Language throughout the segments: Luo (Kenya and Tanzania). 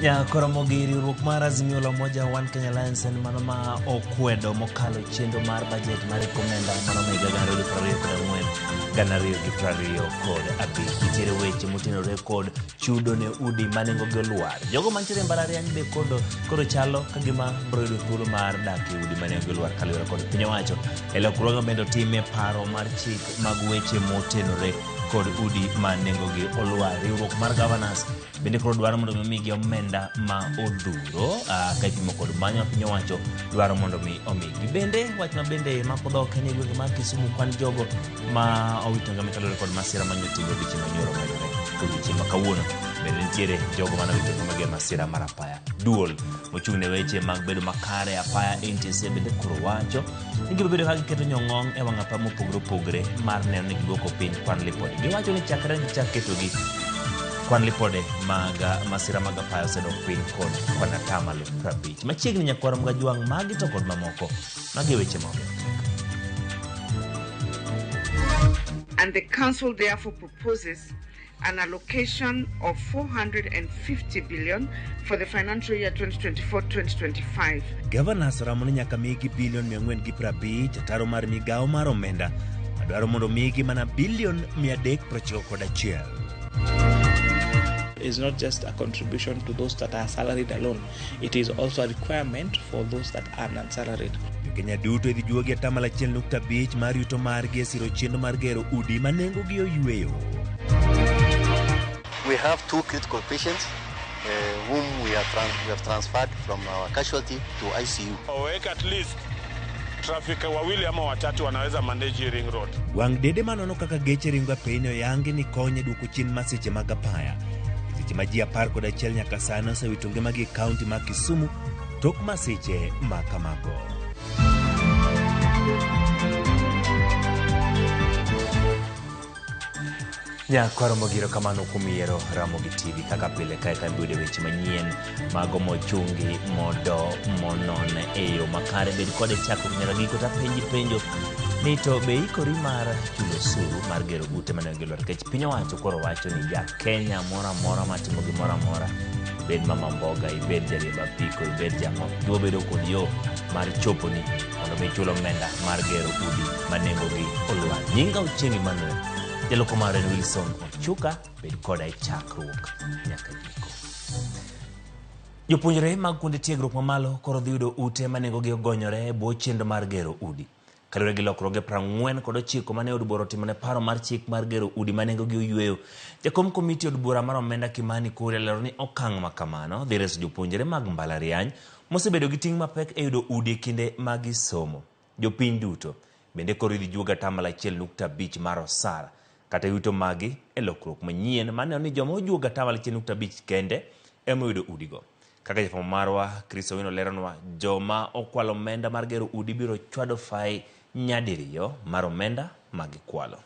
Nyakoromogi riwruok mar Azimio la Umoja One Kenya Alliance en mano ma okwedo mokalo chenro mar bajet mar omenda mano ma higa 2024 2025. Nitiere weche motenore kod chudo ne udi ma nengogi olwar. Jogo mantiere e mbalariany be kodo koro chalo ka gima biro yudo thuolo mar dak e udi ma nengogi olwar kaluwore kod piny owacho. E lokruoge bende otim e paro mar chik mag weche motenore kod udi ma nengogi olwar. Riwruok mar governors bende koro dwaro mondo mi omigi omenda ma odhuro ka ipimo kod manyo ma piny owacho dwaro mondo mi omigi. Bende wach ma bende mako dhok en e gwenge mag Kisumu kwan jogo ma owito ngima kaluwore kod masira ma nyotimore odiechieng' ma nyoro omedore odiechieng' ma kawuono. Bende nitiere jogo mane owito ngimagi e masira mar apaya. Duol mochung' ne weche mag bedo makare apaya NTSA bende koro wacho ni gibiro bedo ka giketo nyong'ong' e wang' apaya mopogore opogore mar neno ni giduoko piny kwan lipode. Giwacho ni chakre gichak ketogi kwan lipode mag masira mag apaya osedok piny kod kwan atamalo 50. Machiegni nyakwar Mgajwang' magi to kod mamoko. Magi e weche ma And the council therefore proposes an allocation of 450 billion for the financial year 2024-2025. Governors oramo ni nyaka migi bilion 450 ataro mar migawo mar omenda madwaro mondo migi mana bilion 391. Is not just a contribution to those that are salaried alone. It is also a requirement for those that are non-salaried. Jokenya duto idhi juogi atamalo 1.5 mar yuto margi e siro chenro mar gero udi ma nengogi oyweyo. We have two critical patients whom we have transferred from our casualty to ICU. Waweke at least traffic wawili ama watatu wanaweza manage ring road. Wang' dede manono kaka geche ringo e piny oyangi ni konyo e duoko chien masiche mag apaya. Seche ma ji 11 nyaka sani osewito ngimagi e kaunti ma Kisumu tok masiche ma kamago. Nyakwaro Mogiro kamano kuom yiero Ramogi TV kaka pile kae ka ibiro weche manyien mago mochungi modo monon e yo makare. Bed kode chakruok nyaka giko to apenji penjo ni to be ikori mar chulo osuru mar gero ute mane gilwar nikech piny owacho koro wacho ni ja Kenya moro amora matimo gimoro amora ibed mama mboga ibed jariemb apiko ibed jang'o gibiro bedo kod yo mar choponi mondo mi chul omenda mar gero udi ma nengogi olwar. Nyinga Ochieng' Emmanuel, jaloko mar en Wilson Ochuka, bed koda e chakruok nyaka giko. Jopuonjre mag kuonde tiegruok mamalo koro dhi yudo ute ma nengogi ogonyore e bwo chenro mar gero udi. Kaluwore gi lokruoge 49 mane od bura otimo ne paro mar chik mar gero udi ma nengogi oyweyo, jakom komiti od bura mar omenda Kimani Kuria lero ni okang' ma kamano dhi reso jopuonjre mag mbalariany mosebedo gi ting' mapek e yudo udi e kinde ma gisomo. Jopiny duto bende koro idhi juog atamalo 1.5 mar osara kata yuto magi e lokruok manyien maneno ni joma ojuog atamalo 1.5 kende ema oyudo udigo. Kaka jafwambo marwa Chris Owino leronwa, joma okwalo omenda mar gero udi biro chwado fai nyadiriyo mar omenda ma gikwalo.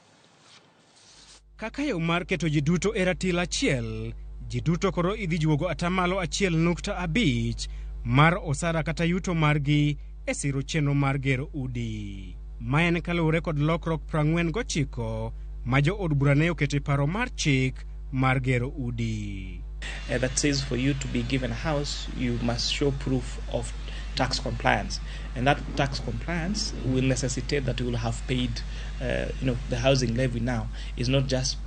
Kaka yo mar keto ji duto e ratil achiel, ji duto koro idhi juogo atamalo 1.5 mar osara kata yuto margi e siro chenro mar gero udi. Ma en kaluwore kod lokruok 49 ma jo od bura ne oketo e paro mar chik mar gero udi. That says for you to be given a house, you must show proof of tax compliance, and that tax compliance will necessitate that you will have paid, the housing levy. Now is not just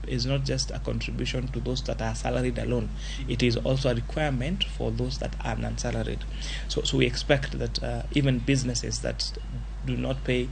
a contribution to those that are salaried alone. It is also a requirement for those that are non-salaried. So we expect that even businesses that do not pay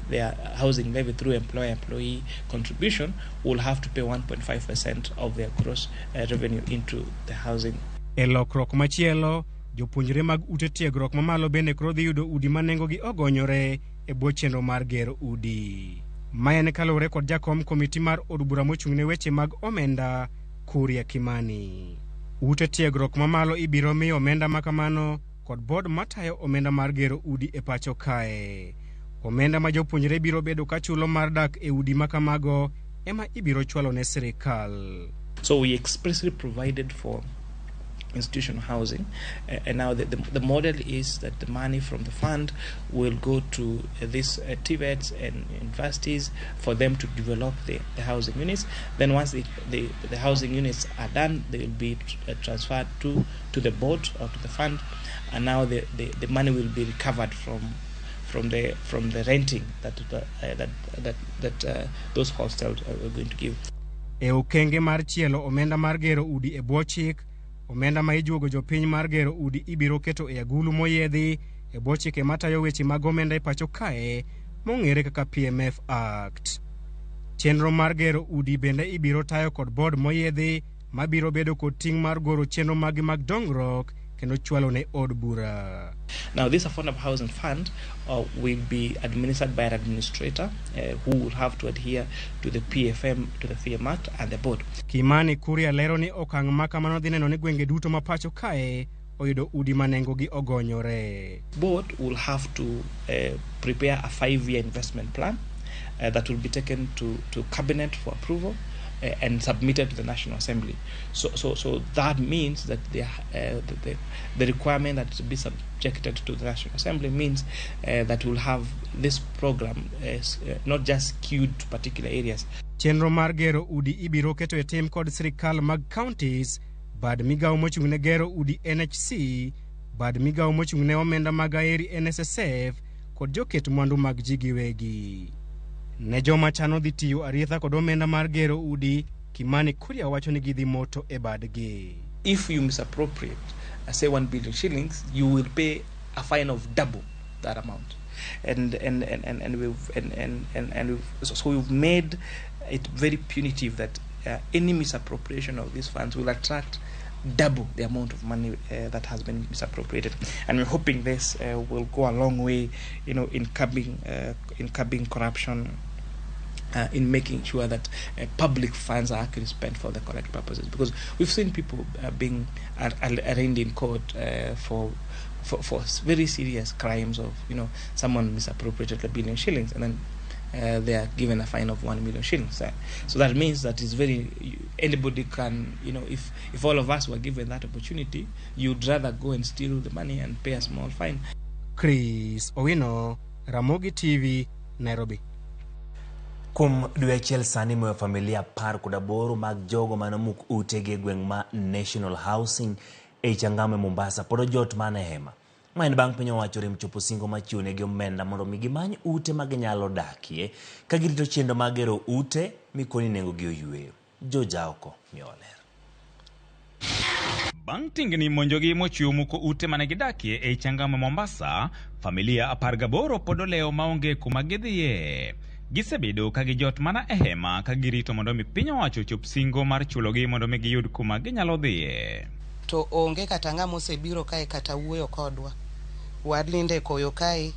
their housing levy through employer-employee contribution will have to pay 1.5% of their gross revenue into the housing. E lokruok machielo, jopuonjre mag ute tiegruok mamalo bende koro dhi yudo udi ma nengogi ogonyore e bwo chenro mar gero udi. Ma en kaluwore kod jakom komiti mar od bura mochung' ne weche mag omenda Kuria Kimani. Ute tiegruok mamalo ibiro miyo omenda ma kamano kod board matayo omenda mar gero udi e pacho kae. Omenda ma jopuonjre biro bedo ka chulo mar dak e udi ma kamago ema ibiro chwalo ne sirikal. So we expressly provided for institutional housing. And now the model is that the money from the fund will go to these TVETs and universities for them to develop the housing units. Then once the housing units are done, they will be transferred to the board or to the fund, and now the money will be recovered from the renting that those hostels are going to give. E okenge mar chielo omenda mar gero udi e bwo chik, omenda ma ijuogo jopiny mar gero udi ibiro keto e agulu moyiedhi e bwo chike matayo weche mag omenda e pacho kae mong'ere kaka PMF Act. Chenro mar gero udi bende ibiro tayo kod board moyiedhi mabiro bedo kod ting' mar goro chenro magi mag dongruok kendo chwalo ne od bura. Now, this Affordable Housing Fund will be administered by an administrator who will have to adhere to the PFM, to the PM Act and the board. Kimani Kuria lero ni okang' ma kamano dhi neno ni gwenge duto ma pacho kae oyudo udi ma nengogi ogonyore. Board will have to prepare a 5-year investment plan that will be taken to cabinet for approval and submitted to the National Assembly. So that means that the requirement that to be subjected to the National Assembly means that we'll have this program not just skewed to particular areas. Chenro mar gero udi ibiro keto e tim kod sirikal mag counties, bad migawo mochung' ne gero udi NHC, bad migawo mochung' ne omenda mag aeri NSSF kod joket mwandu mag ji giwegi. Ne joma chano dhi tiyo arietha kod omenda mar gero udi, Kimani Kuria wacho ni gidhi moto e badgi. If you misappropriate, say 1 billion shillings, you will pay a fine of double that amount. And we've made it very punitive that any misappropriation of these funds will attract double the amount of money that has been misappropriated, and we're hoping this will go a long way, you know, in curbing corruption, in making sure that public funds are actually spent for the correct purposes. Because we've seen people being arraigned in court for very serious crimes of, you know, someone misappropriated 1 billion shillings, and then they are given a fine of 1 million shillings. So that means that it's very, anybody can, you know, if all of us were given that opportunity, you'd rather go and steal the money and pay a small fine. Chris Owino, Ramogi TV, Nairobi. Kuom dwe achiel sani moyo familia 18 mag jogo manomuk utegi e gweng' ma National Housing e Changamwe Mombasa pod ojot mana e hema. Ma en bang' piny owacho rem chopo singo machiwo negi omenda mondo mi gimany ute ma ginyalo dakie ka girito chenro mar gero ute mikoni nengogi oyweyo. Jojaoko miyo ler. Bang' tingni monjogi mochiwo muko ute mane gidakie ei Changamwe Mombasa, familia 18 pod olewo maonge kuma gidhiye. Gisebedo ka gijot mana e hema ka girito mondo mi piny owacho ochop singo mar chulogi mondo mi giyud kuma ginyalo dhiye. To onge kata ng'ama osebiro kae kata wuoyo kodwa. Walinde koyo kae,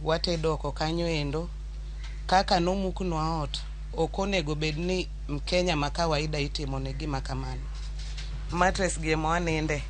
watedo oko kanyo endo. Kaka nomuknwa ot, ok onego bed ni Mkenya ma kawaida itimo ne gima kamano. Mattress gi ema waninde,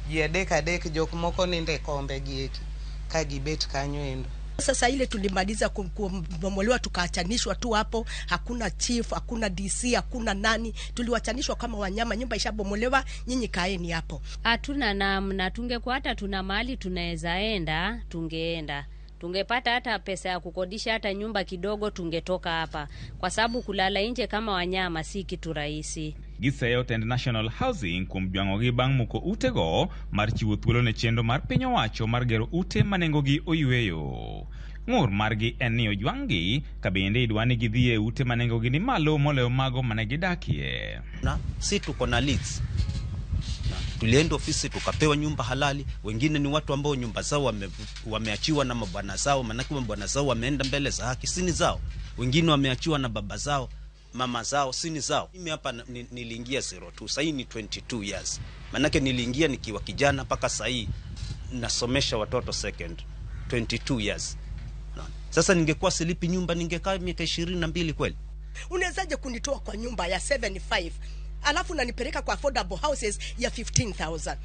ji adek adek, jok moko ninde kombe gi eki ka gibet kanyo endo. Sasa ile tulimaliza kubomolewa tukaachanishwa tu hapo, hakuna chief, hakuna DC, hakuna nani, tuliwachanishwa kama wanyama, nyumba ishabomolewa, nyinyi kaeni hapo. Hatuna namna, tungekuwa hata tuna mali tunaweza enda, tungeenda. Tungepata hata pesa ya kukodisha hata nyumba kidogo tungetoka hapa, kwa sababu kulala nje kama wanyama si kitu rahisi. Giseyo tend National Housing kuom jwang'ogi bang' muko utego mar chiwo thuolo ne chenro mar piny owacho mar gero ute ma nengogi oyweyo. Ng'ur margi en ni ojwang'gi ka bende idwa ni gidhi e ute ma nengogi ni malo moloyo mago mane gidakie. Na si tuko na leads. Tulienda ofisi tukapewa nyumba halali, wengine ni watu ambao nyumba zao wameachiwa na mabwana zao, manake mabwana zao wameenda mbele za haki, sini zao. Wengine wameachiwa na baba zao, mama zao, sini zao. Mimi hapa niliingia 02, sasa ni 22 years. Manake niliingia nikiwa kijana mpaka sasa nasomesha watoto second 22 years. Sasa ningekuwa silipi nyumba ningekaa miaka 22 kweli. Unawezaje kunitoa kwa nyumba ya 75 alafu unanipeleka kwa affordable houses ya 15,000?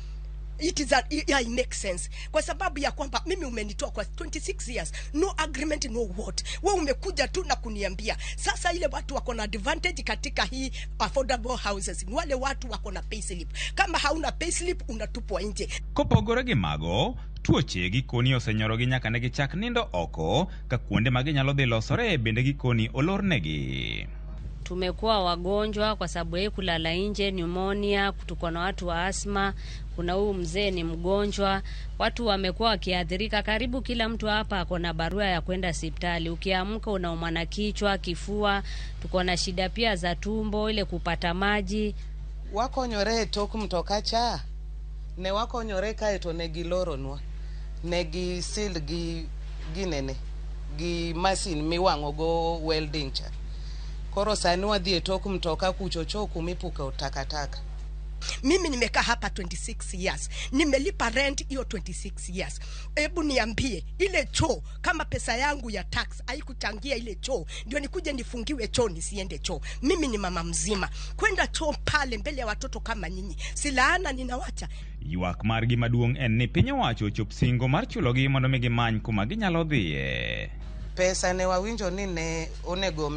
It is a, yeah, it makes sense kwa sababu ya kwamba mimi umenitoa kwa 26 years, no agreement, no what. We umekuja tu na kuniambia sasa. Ile watu wako na advantage katika hii affordable houses ni wale watu wako na payslip. Kama hauna payslip, unatupwa nje. Kopogore gi mago, tuoche gikoni osenyorogi nyaka ne gichak nindo oko ka kuonde ma ginyalo dhi losore bende gikoni olornegi. Tumekuwa wagonjwa kwa sababu yeye kulala nje, pneumonia, tuko na watu wa asma, kuna huyu mzee ni mgonjwa. Watu wamekuwa wakiathirika, karibu kila mtu hapa ako na barua ya kwenda hospitali. Ukiamka unaumwa na kichwa, kifua, tuko na shida pia za tumbo, ile kupata maji. Wakonyore e tok mtoka cha ne wakonyore kae to ne giloronwa, ne gisil gi ginene gi masin miwang'o go welding cha. Koro sani wadhi e tok mtoka kuchocho kumipuko takataka. Mimi nimekaa hapa 26 years, nimelipa rent hiyo 26 years. Hebu niambie, ile choo, kama pesa yangu ya tax haikuchangia ile choo, ndio nikuje nifungiwe choo nisiende choo? Mimi ni mama mzima, kwenda choo pale mbele ya watoto kama nyinyi, si laana ninawacha? Ywak margi maduong' en ni piny owacho ochop singo mar chulogi mondo mi gimany kuma ginyalo dhiye. Pesa ne wawinjo ni ne onego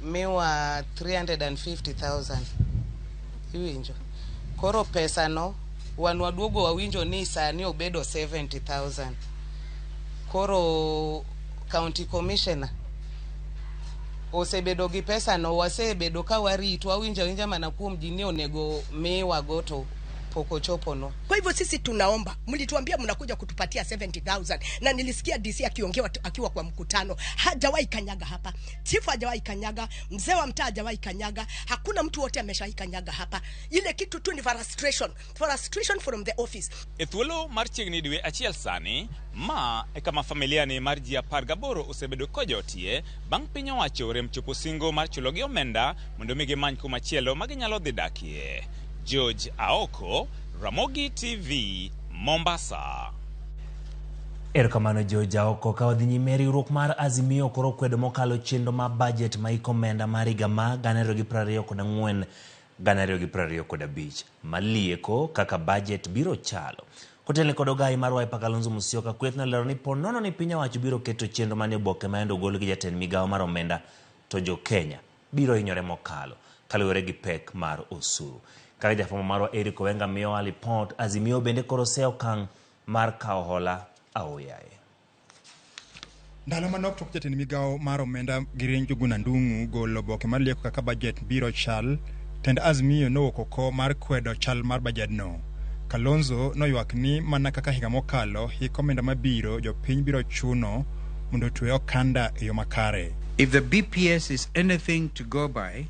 miwa 350,000, iwinjo? Koro pesa no wan waduogo wawinjo ni sani obedo 70,000. Koro county commissioner osebedo gi pesa no, wasebedo ka warito, wawinjo awinja mana kuom ji ni onego miwago to pok ochoponwa. Kwa hivyo sisi tunaomba, mlituambia mnakuja kutupatia 70,000 na nilisikia DC akiongea akiwa kwa mkutano, hajawahi kanyaga hapa. Chifu hajawahi kanyaga, mzee wa mtaa hajawahi kanyaga, hakuna mtu wote ameshawahi kanyaga hapa. Ile kitu tu ni frustration, frustration from the office. E thuolo mar chiegni dwe achiel sani, ma e kama familia ni mar ji 18 osebedo kojotie bang' piny owacho rem chopo singo mar chulogi omenda mondo mi gimany kumachielo ma ginyalo dhi dakie. George Aoko, Ramogi TV, Mombasa. Erokamano, George Aoko. Ka wadhi nyime, riwruok mar Azimio koro kwedo mokalo chenro mar budget ma iko omenda mar higa ma 2024 2025 malieko kaka budget biro chalo. Kotelne kod ogai mar Wiper, Kalonzo Musyoka, kweth nolero ni po nono ni piny owacho biro keto chenro manie oboke ma yande ogol gi jatend migawo mar omenda, to jo Kenya biro hinyore mokalo kaluwore gi pek mar osuru. Kaka jafwambo marwa Eric Owenga miyowa lipot, Azimio bende koro oseyo okang' mar kawo hola aoyaye. Ndalo manok tok jatend migawo mar omenda Giren Njuguna Ndung'u golo oboke mar lieko kaka bajet biro chal, tend Azimio nowuok oko mar kwedo chal mar bajedno. Kalonzo noywak ni mana kaka higa mokalo, hik omenda mabiro jopiny biro chuno mondo otwe okanda e yo makare. If the BPS is anything to go by,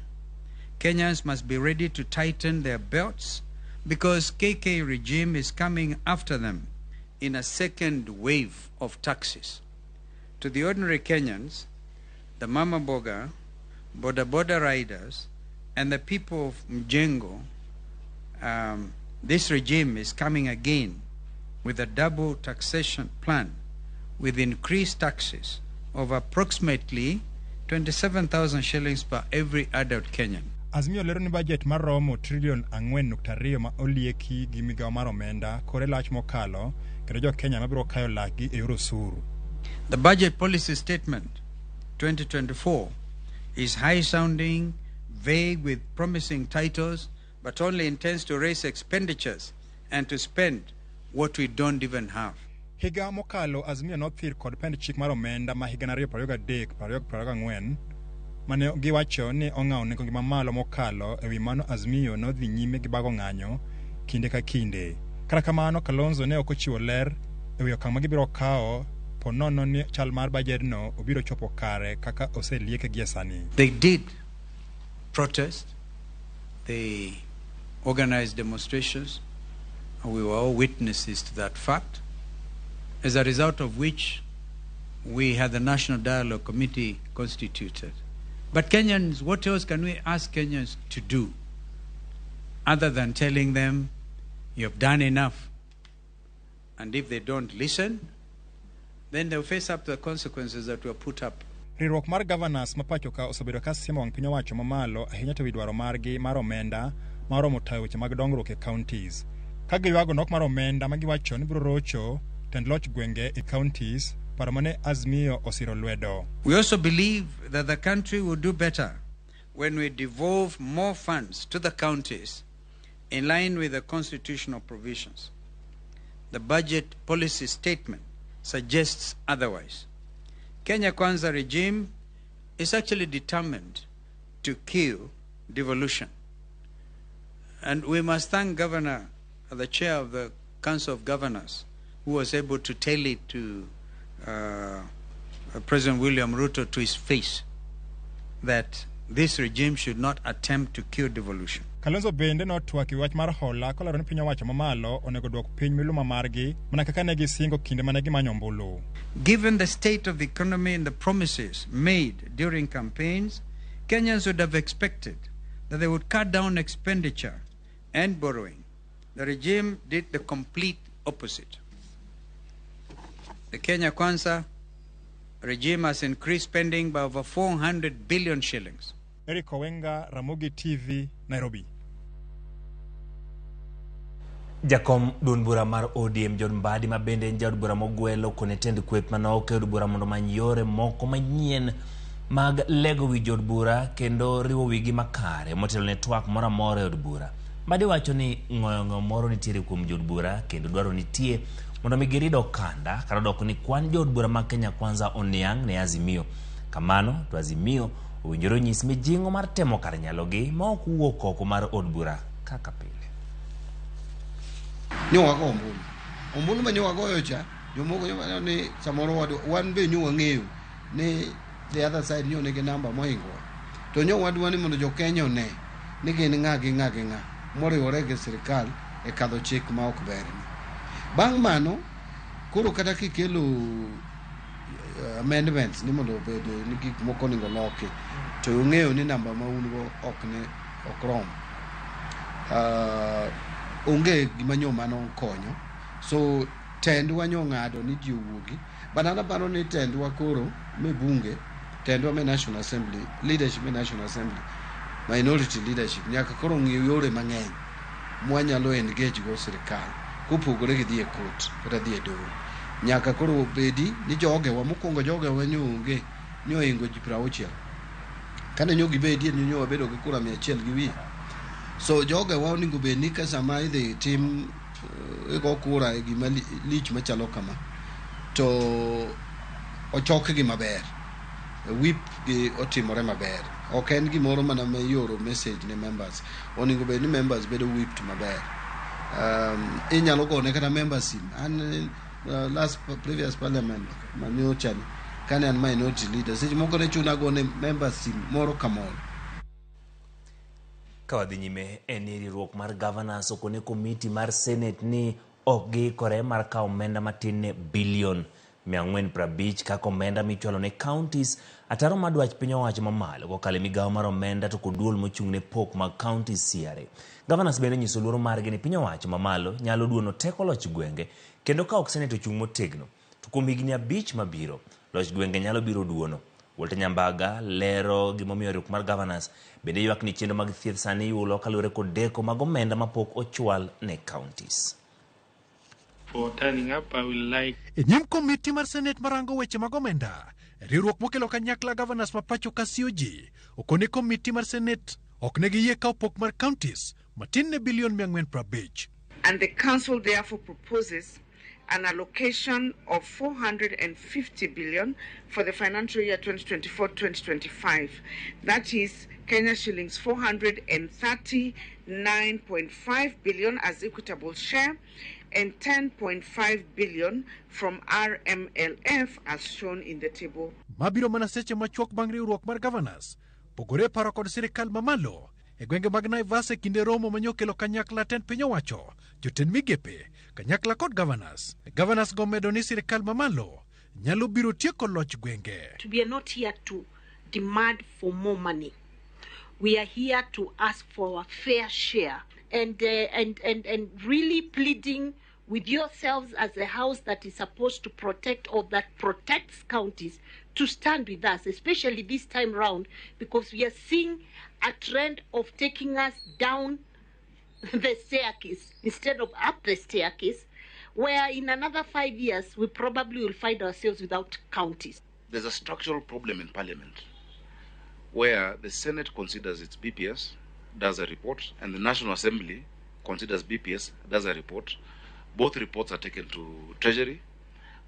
Kenyans must be ready to tighten their belts because KK regime is coming after them in a second wave of taxes. To the ordinary Kenyans, the mama boga, boda boda riders, and the people of Mjengo, this regime is coming again with a double taxation plan with increased taxes of approximately 27,000 shillings per every adult Kenyan. Azimio lero ni bajet mar romo trilion 4.2 ma olieki gi migawo mar omenda kore lach mokalo kendo jo Kenya mabiro kayo lakgi e yor osuru. The budget policy statement 2024 is high sounding, vague with promising titles, but only intends to raise expenditures and to spend what we don't even have. Higa mokalo Azimio nothir kod pend chik mar omenda ma higa 2023-2024 mane giwacho ni ong'awo nengo gi mamalo mokalo. Ewi mano, Azimio nodhi nyime gi bago ng'anyo kinde ka kinde. Kata kamano, Kalonzo ne ok ochiwo ler ewi okang' ma gibiro kawo po nono ni chal mar bajedno obiro chopo kare kaka oselieke gie sani. They did protest, they organized demonstrations, and we were all witnesses to that fact, as a result of which we had the National Dialogue Committee constituted. But Kenyans, what else can we ask Kenyans to do other than telling them, you have done enough? And if they don't listen, then they'll face up to the consequences that were put up. Riwruok mar governors ma pacho ka osebedo ka siemo wang' piny owacho mamalo ahinya to wi dwaro margi mar omenda ma oromo tayo weche mag dongruok e counties. Ka giywago nok mar omenda ma giwacho ni biro rocho tend loch gwenge e counties, paro mane Azimio osiro lwedo. We also believe that the country will do better when we devolve more funds to the counties in line with the constitutional provisions. The budget policy statement suggests otherwise. Kenya Kwanza regime is actually determined to kill devolution. And we must thank Governor, the chair of the Council of Governors, who was able to tell it to President William Ruto to his face that this regime should not attempt to kill devolution. Kalonzo bende notwak e wach mar hola kolero ni piny owacho mamalo onego duok piny miluma margi mana kaka ne gisingo kinde mane gimanyo ombulu. Given the state of the economy and the promises made during campaigns, Kenyans would have expected that they would cut down expenditure and borrowing. The regime did the complete opposite. The Kenya Kwanza regime has increased spending by over 400 billion shillings. Eric Owenga, Ramogi TV, Nairobi. Jakom duond bura mar ODM John Mbadi ma bende en jaod bura mogwelo kone tend kweth mane ok e od bura mondo omany yore moko manyien mag lego wi jood bura kendo riwo wigi makare motelo ne twak moro amora e od bura. Mbadi wacho ni ng'oyo ng'oyo moro nitiere kuom jood bura kendo dwaro nitie mondo mi girid okanda kata dok ni kwan jood bura mag Kenya Kwanza oniang' ne Azimio. Kamano to Azimio owinjore onyis mijing'o mar temo kar nyalogi ma ok wuok oko mar od bura kaka pile. Nyo wago ombulu. Ombulu ma nyo wagoyo cha, jomoko nyo ni samoro wan be nyo wang'eyo ni the other side nyo nigi namba mohingowa. To nyo wadwa ni mondo jo Kenya one ni gin ng'a gi ng'a gi ng'a moriwore gi sirikal e kadho chik ma ok ber. Bang' mano, koro kata kikelo amendments ni mondo obed ni gik moko onego loki, to ung'eyo ni namba ma un go ok rom. Onge gima nyo mano konyo. So tendwa nyo ng'ado ni ji owuogi. But an aparo ni tendwa koro me bunge, tendwa me National Assembly, leadership me National Assembly, minority leadership, nyaka koro ng'i yore mang'eny mwanyalo engage go sirikal kopogore gi dhi e court kata dhi e doho. Nyaka koro bedi ni jogewa mokwongo jogewa nyo onge nyo ohingo ji 60. Kane nyo gibedie nyo wabedo gi kura 100 gi wiye. So jogewa onego bed ni ka sama idhi tim igo kura e gima lich machalo kama to ochokgi maber, whip gi otimore maber. Ok en gimoro mana ma ioro message ne members. Onego bed ni members bedo whipped maber. Inyalo gone kata members sim. An last previous parliament manyocha ni kane an minority leader, seche moko ne chuna gone members sim moro ka moro. Ka wadhi nyime en ni riwruok mar governors okone komiti mar Senate ni ok giikore mar kawo omenda matin ne bilion 450 kaka omenda michwalo ne counties ataro mar dwach piny owacho mamalo kokalo e migawo mar omenda to kod duol mochung' ne pok mag counties CRA. Governors bende onyiso luoro margi ni piny owacho mamalo nyalo duono teko loch gwenge kendo ka ok Senate ochung' motegno to kuom higni 5 mabiro loch gwenge nyalo biro duono. Walter Nyambaga lero gimomiyo riwruok mar governors bende ywak ni chenro mag thieth sani yulo kaluwore kod deko mag omenda mapok ochwal ne counties. For turning up, I will like. E nyim komiti mar Senate marango weche mag omenda, riwruok mokelo kanyakla governors ma pacho ka COG okone komiti mar Senate ok ne giyie kawo pok mar counties matin ne bilion 450. And the council therefore proposes an allocation of 450 billion for the financial year 2024-2025. That is Kenya shillings 439.5 billion as equitable share and 10.5 billion from RMLF as shown in the table. Mabiro mana seche machuok bang' riwruok mar governors pogore paro kod sirikal mamalo e gwenge mag Naivas e kinde romo manyokelo kanyakla tend piny owacho, jotend migepe, kanyakla kod governors. Governors go medo ni sirikal mamalo nyalo biro tieko loch gwenge. We are not here to demand for more money. We are here to ask for our fair share and really pleading with yourselves as a house that is supposed to protect or that protects counties to stand with us, especially this time round, because we are seeing a trend of taking us down the staircase instead of up the staircase, where in another 5 years we probably will find ourselves without counties. There's a structural problem in Parliament where the Senate considers its BPS, does a report, and the National Assembly considers BPS, does a report. Both reports are taken to Treasury,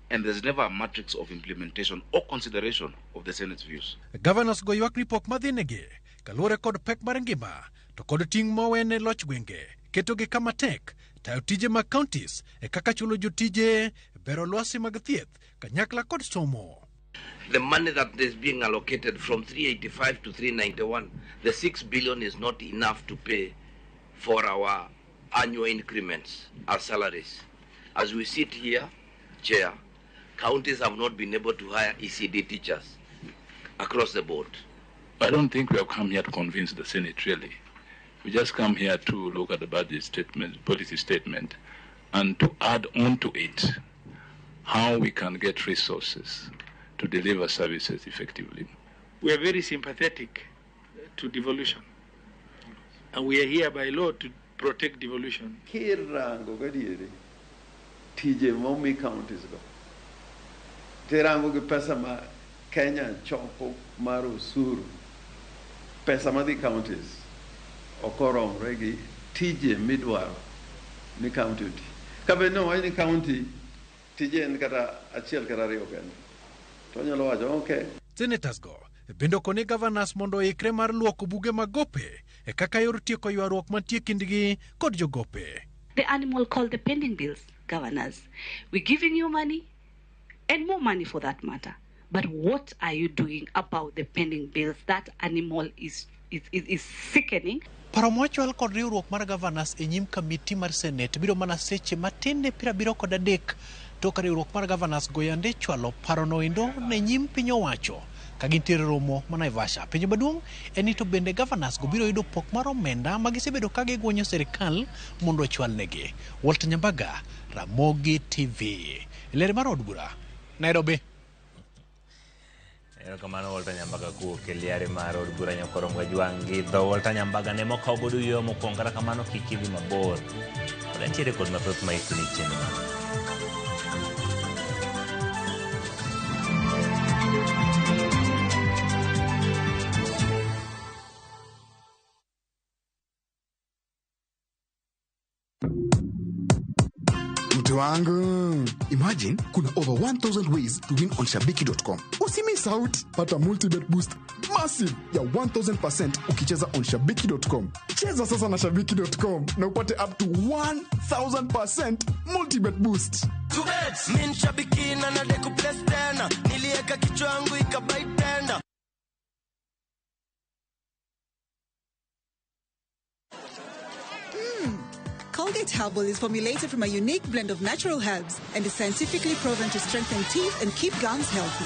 and there's never a matrix of implementation or consideration of the Senate's views. Governors go ywak ni pok madhinegi kaluwore kod pek mar ngima to kod ting' mowene loch gwenge ketogi kama tek tayo tije mag counties e kaka chulo jotije bero lwasi mag thieth kanyakla kod somo. The money that is being allocated from 385 to 391, the 6 billion is not enough to pay for our annual increments, our salaries. As we sit here, Chair, counties have not been able to hire ECD teachers across the board. I don't think we have come here to convince the Senate, really. We just come here to look at the budget statement, policy statement, and to add on to it how we can get resources to deliver services effectively. We are very sympathetic to devolution. And we are here by law to protect devolution. Kirango gadieri tije momi counties go tirango gi pesa ma Kenya choko mar osuru, pesa madhi counties ok oromre gi tije midwaro ni county oti. Kabed ni owach ni county tije en kata achiel kata ariyo kende to onyalo wacho okay. Senators go bende okone governors mondo oikre mar luoko buge mag gope e kaka yor tieko ywaruok mantie kindgi kod jogope. The animal called the pending bills, governors. We're giving you money and more money for that matter. But what are you doing about the pending bills? That animal is sickening. Paro mochwal kod riwruok mar governors e nyim kamiti mar Senate biro mana seche matin ne 73 tok riwruok mar governors go yande chwalo parono endo ne nyim piny owacho ka gintiere romo ma Naivasha. Penjo maduong' en ni to bende governors go biro yudo pok mar omenda ma gisebedo ka gigwenyo sirikal mondo ochwalnegi. Walter Nyambaga, Ramogi TV. Ler mar od bura, Nairobi. Erokamano Walter Nyambaga kuwuok e liare mar od bura Nyakorom Gajwang' gi dho Walter Nyambaga ne mokawo godo yueyo mokwongo. Kata kamano kik idhi mabor. Pod antiere kod mathoth ma ikoni chenro mar. Mtu wangu, imagine kuna over 1000 ways to win on shabiki.com. Usimiss out, pata multibet boost massive ya 1000% ukicheza on shabiki.com. Cheza sasa na shabiki.com na upate up to 1000% multibet boost. Mi nshabiki na nadai kuplace tena, nilieka kichwa yangu ikabai tenda. Colgate Herbal is formulated from a unique blend of natural herbs and is scientifically proven to strengthen teeth and keep gums healthy.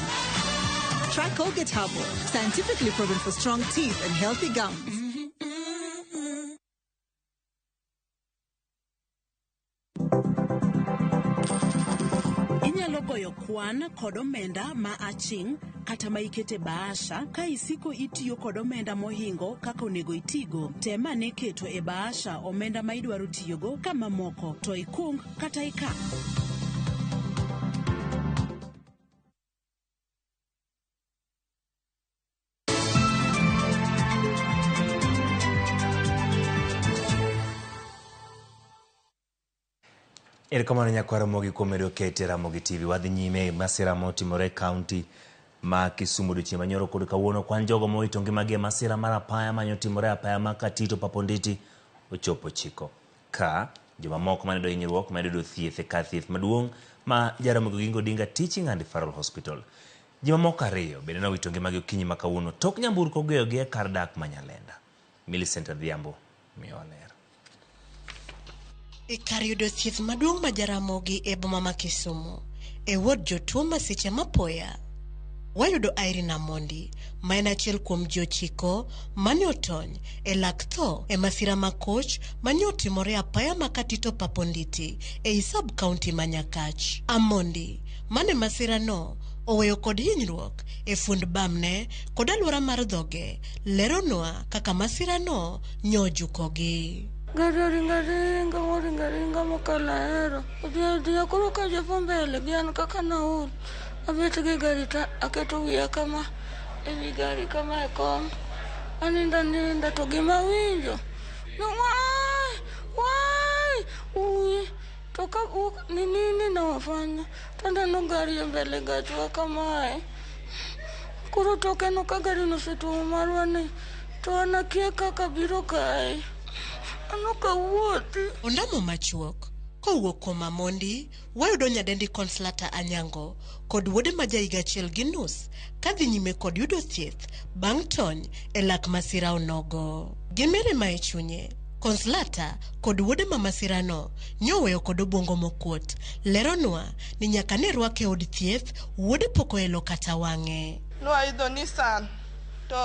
Try Colgate Herbal, scientifically proven for strong teeth and healthy gums. Inyalo goyo kwan kod omenda ma aching' kata ma ikete bahasha ka isiko itiyo kod omenda mohingo kaka onego itigo. Tem ane keto e bahasha omenda ma idwaro tiyogo ka mamoko to ikung kata ikan. Erokamano nyakwar Ramogi kuom medo kete Ramogi TV. Wadhi nyime masira motimore e kaunti ma Kisumu odiochieng' manyoro kod kawuono. Kwan jogo mowito ngimagi e masira mar apaya mane otimore apaya ma Katito Paponditi ochopo 9. Ka jomamoko mane yudo hinyruok medo yudo thieth e kar thieth maduong' ma Jaramogi Oginga Odinga Teaching and Referral Hospital. Ji mamoko ariyo bende nowito ngimagi okinyi ma kawuono tok nyamburko goyogi e kar dak ma Nyalenda. Millicent Adhiambo miyowa ler. E kar yudo thieth maduong' ma Jaramogi e boma ma Kisumu, e wod jotuo masiche mapoya, wayudo Irene Amondi, ma en achiel kuom ji 9 mane otony e lak tho e masira ma koch mane otimore apaya ma Katito Paponditi ei sub county ma Nyakach. Amondi, mane masirano oweyo kod hinyruok e fund bamne kod alwora mar dhoge, leronwa kaka masirano nyojukogi. Gari oringo aringa moringo aringa mokalo ahero. Odhi adhiya koro kachopo mbele gi an kaka naol. Abet gi gari to aketo wiya kama ewi gari kama e kom. Anindo aninda to gima awinjo ni wai wai ui to ka ni nini nawafanya to aneno gari e mbele gachwa kamae. Koro tokeno ka gari no osetuomo marwa ni to an akia kaka biro kae. An ok awuothi. Ondamo machuok kowuok kuom Amondi, wayudo nyadendi Consolata Anyango kod wuode ma jahiga achiel gi nus kadhi nyime kod yudo thieth bang' tony e lak masira onogo. Gi mirima e chunye, Consolata kod wuode ma masirano nyoweyo kod obwongo mokuot, leronwa ni nyaka ne rwake e od thieth, wuode pok oelo kata wang'e. Noidho Nissan to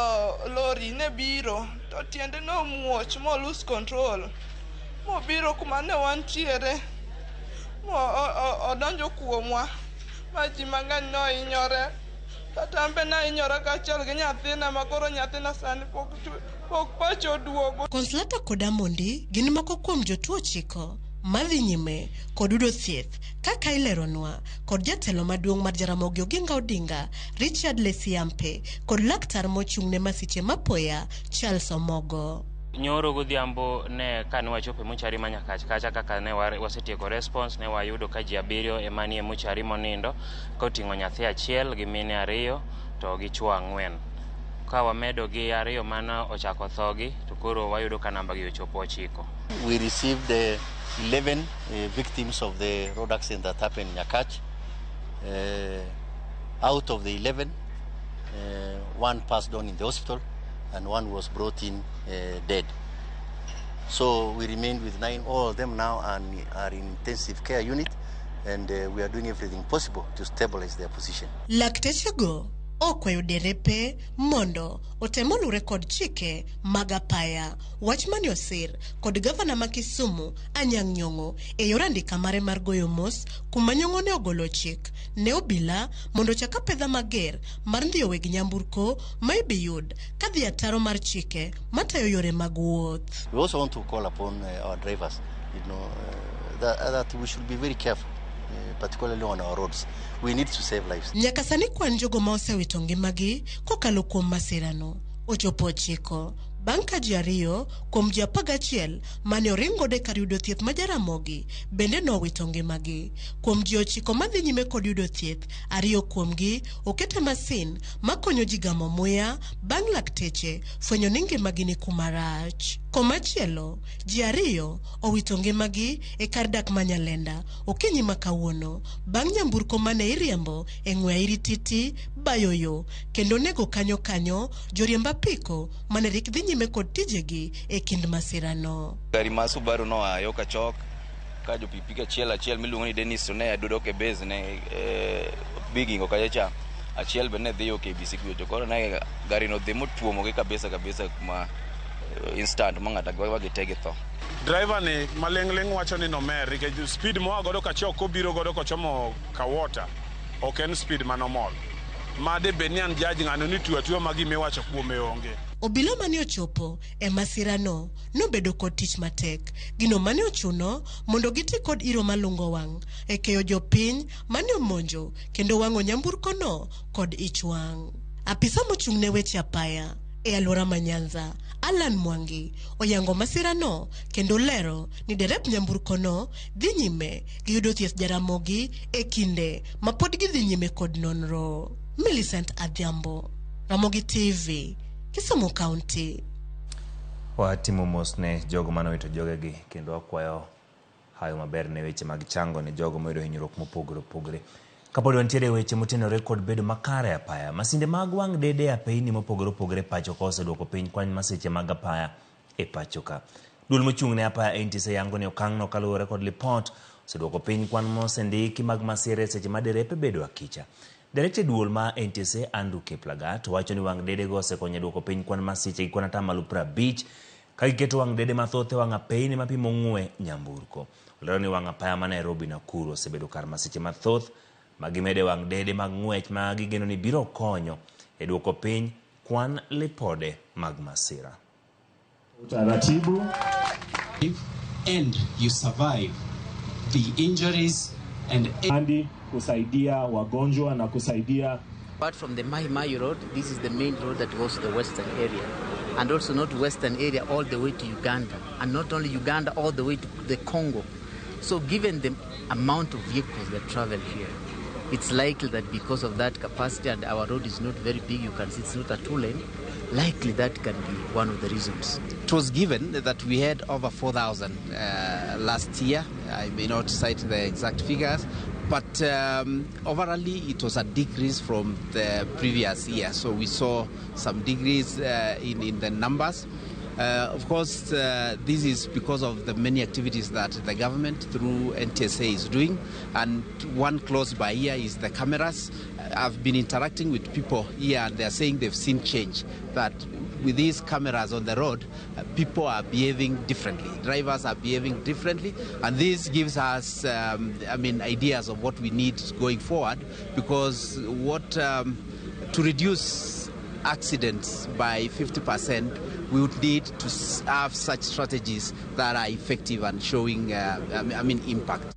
lori ne biro to tiende nomuoch mo lose control mobiro kuma ne wantiere mo odonjo kuomwa ma ji mang'eny nohinyore. Kata an be nahinyora kaachiel gi nyathina ma koro nyathina sani pok pache oduogo. Consolata kod Amondi gin moko kuom jotuo 9 madhi nyime kod yudo thieth kaka ileronwa kod jatelo maduong' mar Jaramogi Oginga Odinga Richard Lesiampe kod laktar mochung' ne masiche mapoya Charles Omogo. Nyoro godhiambo ne kane wachopo e mochari ma Nyakach kacha kaka ne wasetieko response ne wayudo ka ji 7 ema nie mochari monindo koting'o nyathi achiel gi mine 2 to gi chwo 4. Ka wamedo gi 2 mane ochako thogi to koro wayudo ka namba gi ochopo 9. We received 11 victims of the road accident that happened in Nyakach. Out of the 11, 1 passed on in the hospital and 1 was brought in dead. So we remained with 9. All of them now are in intensive care unit, and we are doing everything possible to stabilize their position. Laktechego okwayo derepe mondo otem olure kod chike mag apaya. Wach mane osir kod gavana ma Kisumu Anyang' Nyong'o e yor andika mare mar goyo mos kuma Nyong'o ne ogolo chik ne obila mondo ochak apedha mager mar ndhiyo weg nyamburko ma ibiyud kadhi ataro mar chike matayo yore mag wuoth. We also want to call upon our drivers, that we should be very careful, particularly on our roads. We need to save lives. Nyaka sani kwan jogo ma osewito ngimagi kokalo kuom masirano ochopo 9 bang' ka ji 2 kuom ji 11 mane oring godo e kar yudo thieth ma Jaramogi bende nowito ngimagi. Kuom ji 9 madhi nyime kod yudo thieth, 2 kuomgi oket e masin makonyo ji gamo muya bang' lakteche fwenyo ni ngimagi ni kuma rach. Komachielo, ji 2 owito ngimagi e kar dak ma Nyalenda okinyi ma kawuono bang' nyamburko mane iriembo e ng'we airititi bayo yo kendo nego kanyo kanyo joriemb apiko mane rik dhi nyime kod tijegi e kind masirano. Gari ma Subaru noa yo Kachok ka jopikipiki achiel achiel miluongo ni Dennis to ne adudo e base ne Bigingo kacha cha achiel be ne dhi yo KBC kucho. Koro ne gari no dhi motuomogi kabisa kabisa kuma instant ma ng'ato agwa gite githo. Driver ni maling'ling' wacho ni nomer nikech speed moa godo Kachok kobiro godo kochomo Kawota ok en speed manomol. Made bed ni an judge ng'ano ni tuo atuo ma gimiwacho kuome onge. Obila mane ochopo e masirano nobedo kod tich matek, gino mane ochuno mondo giti kod iro malungo wang' e keyo jopiny mane omonjo kendo wang'o nyamburkono kod ich wang'. Apisa mochung' ne weche apaya e alwora ma Nyanza, Alan Mwangi, oyango masirano kendo lero ni derep nyamburkono dhi nyime gi yudo thieth Jaramogi e kinde ma pod gidhi nyime kod nonro. Millicent Adhiambo, Ramogi TV, Kisumu County. Watimo mos ne jogo mane owito jogegi kendo wakwayo hayo maber ne weche mag chango ne jogo moyudo hinyruok mopogore opogore. Kapod wantiere weche motenore kod bedo makare e apaya, masinde mag wang' dede e apeyni mopogore opogore pacho ka oseduoko piny kwan masiche mag apaya e pacho ka. Duol mochung' ne apaya NTSA yango ni okang'no kaluwore kod lipot oseduoko piny kwan mosendiki mag masira e seche ma derepe bedo akicha. Direkta duol ma NTSA Andrew Kiplagat wacho ni wang' dedego osekonyo e duoko piny kwan masiche gi kwan 50% ka giketo wang' dede mathoth e wang' apeyni mapimo ng'we nyamburko. Olero ni wang' apaya ma Nairobi Nakuru osebedo kar masiche mathoth ma gimede wang' dede mag ng'wech ma gigeno ni biro konyo e duoko piny kwan lipode mag masira. Utaratibu. And you survive the injuries and Andi kusaidia wagonjwa na kusaidia. Apart from the Mai Mahiu Road, this is the main road that goes to the western area. And also not western area all the way to Uganda. And not only Uganda, all the way to the Congo. So given the amount of vehicles that travel here, it's likely that because of that capacity and our road is not very big, you can see it's not a two-lane, likely that can be one of the reasons. It was given that we had over 4,000 last year. I may not cite the exact figures, but overall it was a decrease from the previous year. So we saw some decrease in the numbers. Of course, this is because of the many activities that the government through NTSA is doing. And one close by here is the cameras. I've been interacting with people here and they're saying they've seen change, that with these cameras on the road, people are behaving differently. Drivers are behaving differently. And this gives us, ideas of what we need going forward, because to reduce accidents by 50%, we would need to have such strategies that are effective and showing, impact.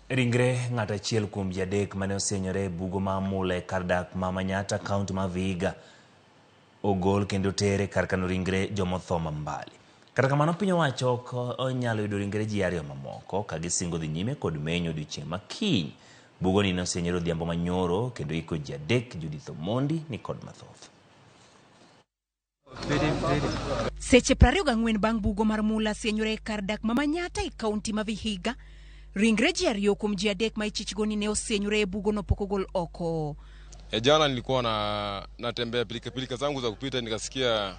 Ringre ng'at achiel kuom ji adek mane osenyore e bugo ma mula e kar dak ma Manyatta, kaunti ma Vihiga, ogol kendo tere kar kano ringre jomotho ma Mbali. Kata kamano, piny owacho ok onyalo yudo ringre ji ariyo mamoko ka gisingo dhi nyime kod menyo odiochieng' ma kiny. Bugoni ne osenyore odhiambo manyoro kendo iko ji adek. Judith Omondi ni kod mathoth. Seche 24 bang' bugo mar mula sienyore e kar dak ma Manyatta e kaunti ma Vihiga, ringre ji ariyo kuom ji adek ma ichichgo ni ne osienyore e bugono pok ogol oko. Jana nilikuwa natembea pilika pilika zangu za kupita, nikasikia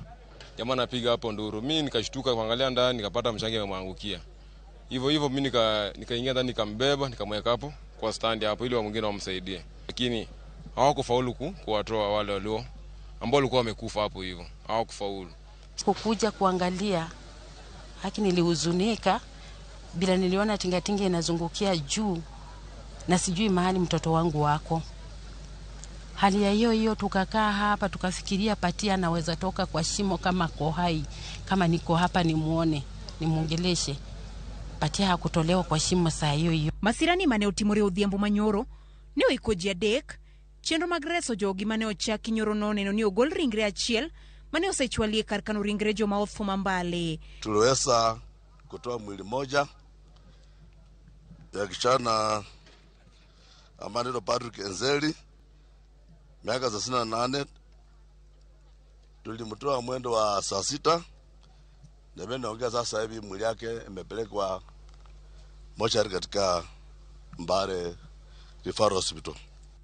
jamaa anapiga hapo nduru. Mimi nikashtuka kuangalia ndani, nikapata mchanga umemwangukia. Hivyo hivyo mimi nikaingia ndani, nikambeba, nikamweka hapo kwa stand hapo ili wa mwingine wamsaidie. Lakini hawakufaulu kuwatoa wale walio ambao walikuwa wamekufa hapo hivyo. Hawakufaulu. Kukuja kuangalia, haki nilihuzunika bila niliona tingatinga inazungukia juu na sijui mahali mtoto wangu wako. Hali ya hiyo hiyo tukakaa hapa tukafikiria Patia anaweza toka kwa shimo kama ko hai, kama niko hapa nimuone, nimuongeleshe. Patia hakutolewa kwa shimo saa hiyo hiyo. Masirani mane otimore odhiambo manyoro ne oiko ji adek. Chenro mag reso jogi mane ochaki nyoro noneno ni ogol ringre achiel mane osechwalie kar kano ringre joma otho ma Mbale. Tuliweza kutoa mwili moja ya kijana ambaye anaitwa Patrick Enzeli, miaka 38. Tulimtoa mwendo wa saa 6. Na mimi naongea sasa hivi mwili yake imepelekwa mochari katika Mbale Referral Hospital.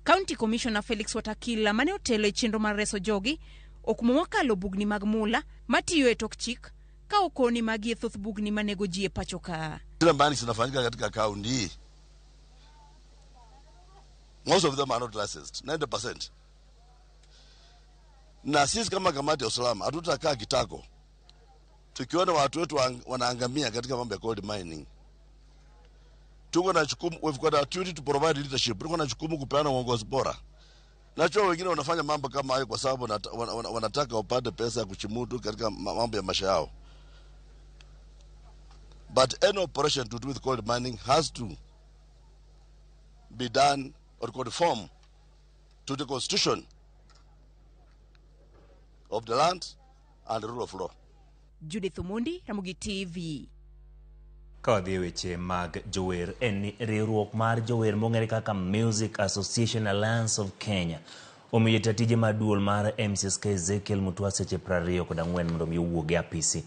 County Commissioner Felix Watakila mane otelo e chenro mar reso jogi okumo mokalo bugni mag mula matiyo e tok chik ka okoni magi e thoth bugni manego ji e pacho ka. Zile mbani zinafanyika katika kaunti hii, most of them are not licensed, 90%. Na sisi kama kamati ya usalama hatutakaa kitako tukiona watu wetu wanaangamia katika mambo ya gold mining. Tuko na jukumu, we've got a duty to provide leadership. Tuko na jukumu kupeana uongozi bora. Najua wengine wanafanya mambo kama hayo kwa sababu wanataka wapate pesa ya kuchimudu katika mambo ya maisha yao. But any operation to do with gold mining has to be done or conform to the constitution of the land and the rule of law. Judith Omondi, Ramogi TV. Ka wadhi e weche mag jower, en ni riwruok mar jower mong'ere kaka Music Association Alliance of Kenya omiyo jata tije mar duol mar MCSK Ezekiel Mutua seche 24 mondo mi owuog e apisi.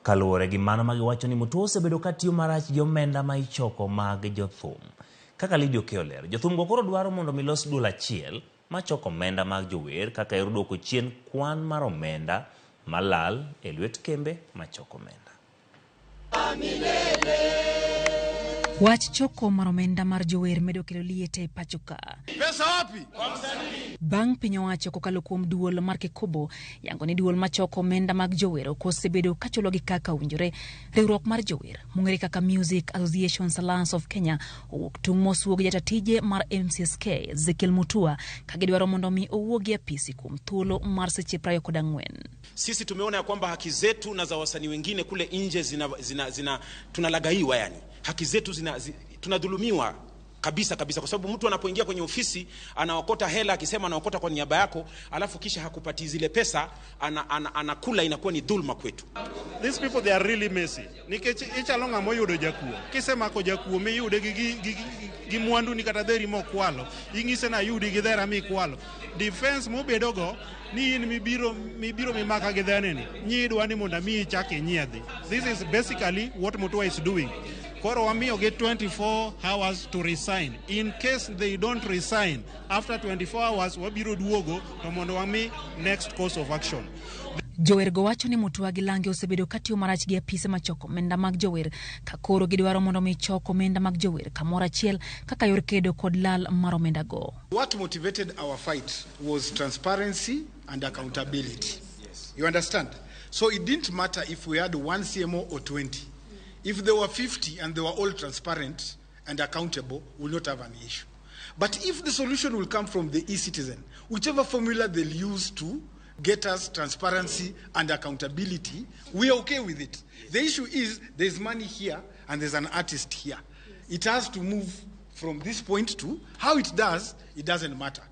Kaluwore gi mano ma giwacho ni Mutua osebedo ka tiyo marach gi omenda ma ichoko mag jothum. Kaka Lydia Okeyo lero, jothum go koro dwaro mondo mi los duol achiel machoko omenda mag jower kaka yor duoko chien kwan mar omenda malal e lwet kembe machoko omenda. Wach choko mar omenda mar jower medo kelo liet e pacho ka. Pesa wapi? Bang' piny owacho kokalo kuom duol mar KECOBO yango ni duol machoko omenda mag jower ok osebedo kachulogi kaka owinjore. Riwruok mar jower mong'ere kaka Music Associations Alliance of Kenya owuok tung' mosuo gi jata tije mar MCSK Ezekiel Mutua ka gidwaro mondo mi owuog e apisi kuom thuolo mar seche 24. Sisi tumeona ya kwamba haki zetu na za wasanii wengine kule nje zina, zina, zina tunalagaiwa, yani haki zetu zina, zi, tunadhulumiwa kabisa kabisa, kwa sababu mtu anapoingia kwenye ofisi anaokota hela akisema anaokota kwa niaba yako, alafu kisha hakupatii zile pesa, anakula, inakuwa ni dhulma kwetu. These people, they are really messy. Nikech ichalo ng'ama oyudo jakuo. Kisemako jakuo miyude gi mwandu ni kata dheri mokwalo. Ing'ise na ayudi gi dhera mikwalo. Defense mobedogo ni in mibiro mimaka gi dhene ni. Nyidwa ni mondo amiyi chak inyiedhi. This is basically what Mutua is doing. Koro wamiyogi 24 hours to resign. In case they don't resign, after 24 hours wabiro duogo to mondo wami next course of action. Jowergo wacho ni Mutua gi Lange osebedo katiyo marach gi apise machoko omenda mag jower ka koro gidwaro mondo mi chok omenda mag jower kamoro achiel kaka yor kedo kod lal mar omendago. What motivated our fight was transparency and accountability. You understand? So it didn't matter if we had one CMO or 20. If there were 50 and they were all transparent and accountable, we'll not have an issue. But if the solution will come from the e-citizen, whichever formula they'll use to get us transparency and accountability, we are okay with it. The issue is there's money here and there's an artist here. It has to move from this point to how it does, it doesn't matter.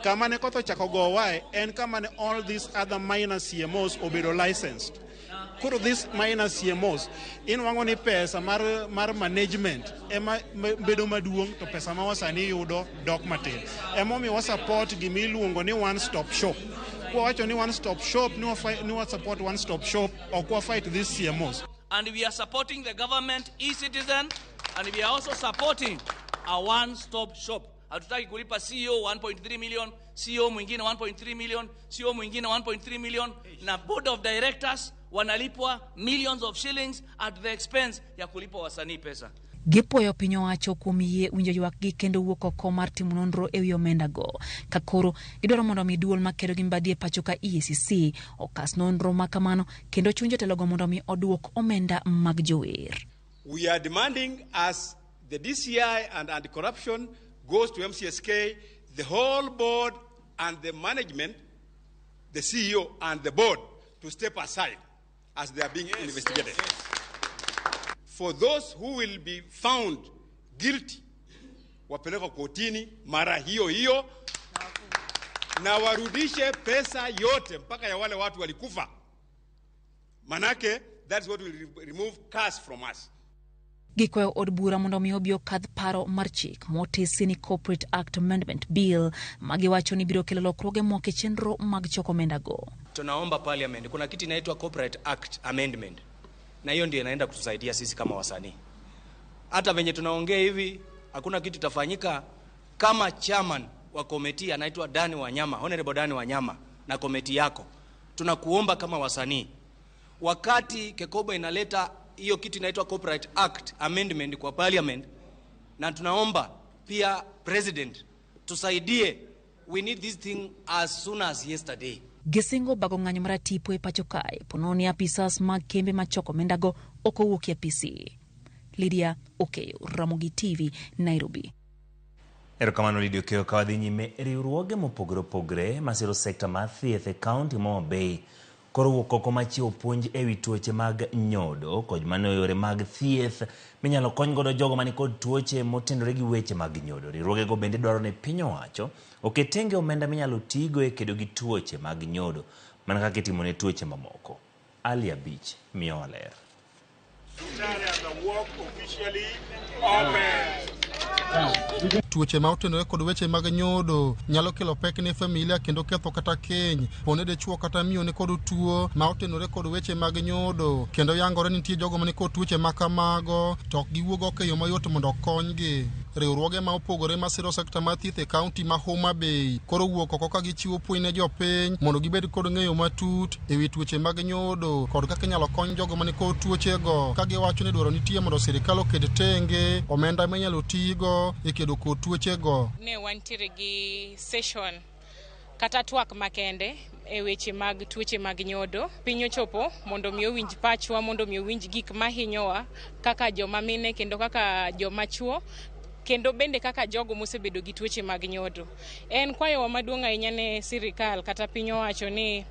Kama ne koth ochako gowae en kama ne all these other minor CMOs obedo licensed. Koro these minor CMOs inwang'o ni pesa mar management ema bedo maduong' to pesa ma wasanii yudo dok matin. Emomiyo wa support gima iluongo ni one stop shop. Kwawacho ni one stop shop ni wa support one stop shop, ok wa fight these CMOs. And we are supporting the government e-citizen, and we are also supporting a one-stop shop. Hatutaki kulipa CEO 1.3 million, CEO mwingine 1.3 million, CEO mwingine 1.3 million, na board of directors wanalipwa millions of shillings at the expense ya kulipa wasanii pesa. Gipuoyo piny owacho kuom yie winjo ywakgi kendo wuok oko mar timo nonro ewi omendago. Ka koro gidwaro mondo mi duol makedo gi mibadhi e pacho ka EACC okas nonro ma kamano kendo chuny jotelogo mondo mi oduok omenda mag jower. We are demanding, as the DCI and anti-corruption goes to MCSK, the whole board and the management, the CEO and the board, to step aside as they are being investigated. For those who will be found guilty, wapelekwe kotini mara hiyo hiyo na warudishe pesa yote mpaka ya wale watu walikufa. Manake, that's what will remove curse from us. Gikwayo od bura mondo mi obi okadh paro mar chik motesi ni Corporate Act Amendment Bill magiwacho ni biro kelo lokruoge moko e chenro mag choko omendago. Tunaomba parliament, kuna kitu inaitwa Corporate Act Amendment, na hiyo ndio inaenda kutusaidia sisi kama wasanii. Hata venye tunaongea hivi, hakuna kitu itafanyika kama chairman wa committee anaitwa Dani Wanyama, Honorable Dani Wanyama na committee yako. Tunakuomba kama wasanii, wakati KECOBO inaleta hiyo kitu inaitwa Corporate Act Amendment kwa parliament, na tunaomba pia president tusaidie, we need this thing as soon as yesterday. Gisingo bago ng'anyo maratipo e pacho kae pono ni apisas mag kembe machoko omendago ok owuok e apisi. Lydia Okeyo, Ramogi TV, Nairobi. Erokamano Lydia Okeyo. Ka wadhi nyime, riwruoge mopogore opogore masiro sekta mar thieth e kaunti ma Homa Bay koro wuok oko machiwo puonj ewi tuoche mag nyodo kod mano yore mag thieth minyalo kony godo jogo manikod tuoche motenore gi weche mag nyodo. Riwruogego bende dwaro ni piny owacho oket tenge omenda minyalo tigo e kedo gi tuoche mag nyodo mana kaka itimo ne tuoche mamoko. Ali Abich miyowa ler. The work officially open. Tuoche ma otenore kod weche mag nyodo nyalo kelo pek ne familia kendo ketho kata keny. Pone dichuo kata miyo ni kod tuo ma otenore kod weche mag nyodo kendo yangore ni nitie jogo mani kod tuoche ma kamago to ok giwuog oko e yo mayot mondo okonygi. Riwruoge ma opogore masiro sekta mar thieth e kaunti ma Homa Bay koro wuok oko ka gichiwo puonj ne jopiny mondo gibed kod ng'eyo matut e wi tuoche mag nyodo kod kaka inyalo kony jogo mani kod tuochego ka giwacho ni dwaro nitie mondo sirikal oket tenge omenda minyalo tigo e kedo kod tuochego. Ne wantiere gi session kata twak makende e weche mag tuoche mag nyodo. Piny ochopo mondo mi owinj pachwa, mondo mi owinj gik mahinyowa kaka joma mine kendo kaka joma chuo kendo bende kaka jogo mosebedo gi tuoche mag nyodo. En kwayowa maduong' ahinya ne sirikal kata piny owacho ni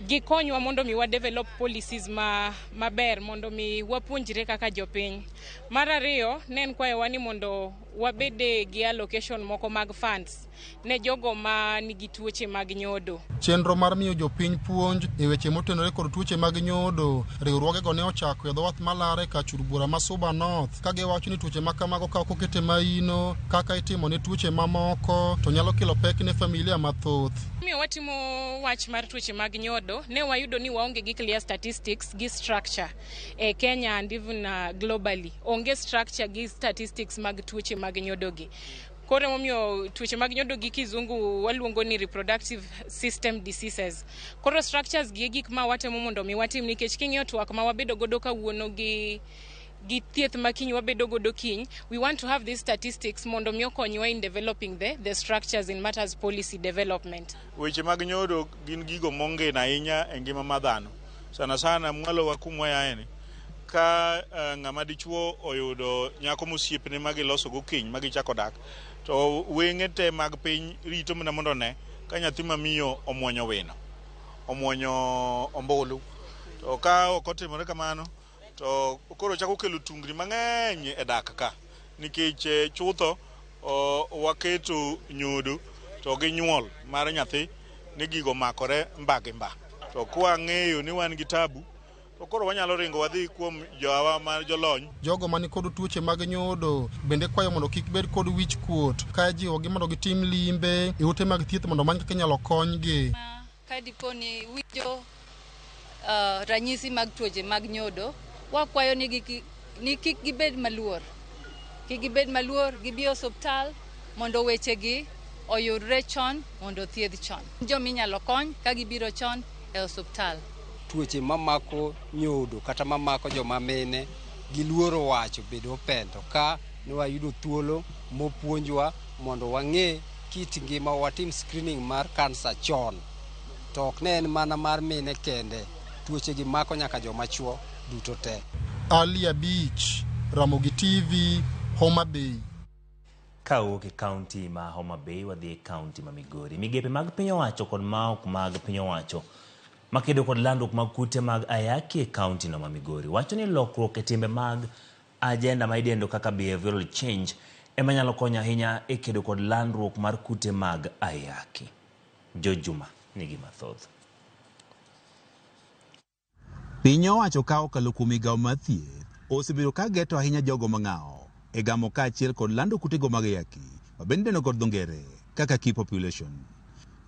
gikonywa mondo mi wa develop policies ma maber mondo mi wapuonjre kaka jopiny. Mar ariyo, ne en kwayowa ni mondo wabede gi allocation moko mag funds ne jogo ma nigi tuoche mag nyodo. Chenro mar miyo jopiny puonj e weche motenore kod tuoche mag nyodo, riwruogego ne ochako e dho wath malare kar chur bura ma Suba North ka giwacho ni tuoche ma kamago ka ok okete maino kaka itimo ne tuoche mamoko to nyalo kelo pek ne familia mathoth. Omiyo watimo wach mar tuoche mag nyodo, ne wayudo ni waonge gi clear statistics gi structure e Kenya and even globally. Onge structure gi statistics mag tuoche mag nyodo gi. Koro emomiyo tuoche mag nyodo gi kizungu waluongo ni reproductive system diseases. Koro structures gi e gik ma watemo mondo mi watim nikech king'iyo twak ma wabedo godo kawuono gi thieth ma kiny wabedo godo kiny, we want to have these statistics mondo mi okonywa in developing the structures in matters policy development. Weche mag nyodo gin gigo mongino ahinya e ngima mar dhano. Sana sana mwalowa kumwa yaeni, ka ng'ama dichuo oyudo nyako mosiepne ma giloso go keny ma gichako dak, to weng'e te mag piny rito mana mondo one ka nyathi mamiyo omuonyo wino, omuonyo ombulu. To ka ok otimore kamano, to koro chako kelo tungni mang'eny e dak ka, nikech chutho waketo nyodo to gi nyuol mar nyathi ni gigo makore mba gi mba. To kwang'eyo ni wan gi tabu, to koro wanyalo ringo wadhi kuom jowa ma jolony. Jogo mani kod tuoche mag nyodo bende kwayo mondo kik bed kod wich kuot ka ijiwogi mondo gitim limbe e ute mag thieth mondo omany kaka inyalo konygi. Ka dipo ni winjo ranyisi mag tuoche mag nyodo, wakwayo ni kik gibed maluor. Kik gibed maluor, gibi e osuptal mondo wechegi oyudre chon, mondo thiedh chon. Joma inyalo kony ka gibiro chon e osuptal. Tuoche mamako nyodo kata mamako joma mine giluoro wacho bedo open, to ka ne wayudo thuolo mopuonjwa mondo wang'e kit ngima, watim screening mar kansa chon, to ok ne en mana mar mine kende, tuoche gi mako nyaka joma chuo duto te. Ali Abich, Ramogi TV, Homa Bay. Kawuok e kaunti ma Homa Bay wadhi e kaunti ma Migori. Migepe mag piny owacho kod ma ok mag piny owacho makedo kod landruok mag kute mag ayaki e kaunti no ma Migori wacho ni lokruok e timbe mag agenda ma idendo kaka behavioral change ema nyalo konyo ahinya e kedo kod landruok mar kute mag ayaki. George Juma nigi mathoth. Piny owacho ka okalo kuom migawo mar thieth osebedo ka geto ahinya jogo mang'awo e gamo kaachiel kod lando kutego mag ayaki mabende idendo kod dho ngere kaka key population.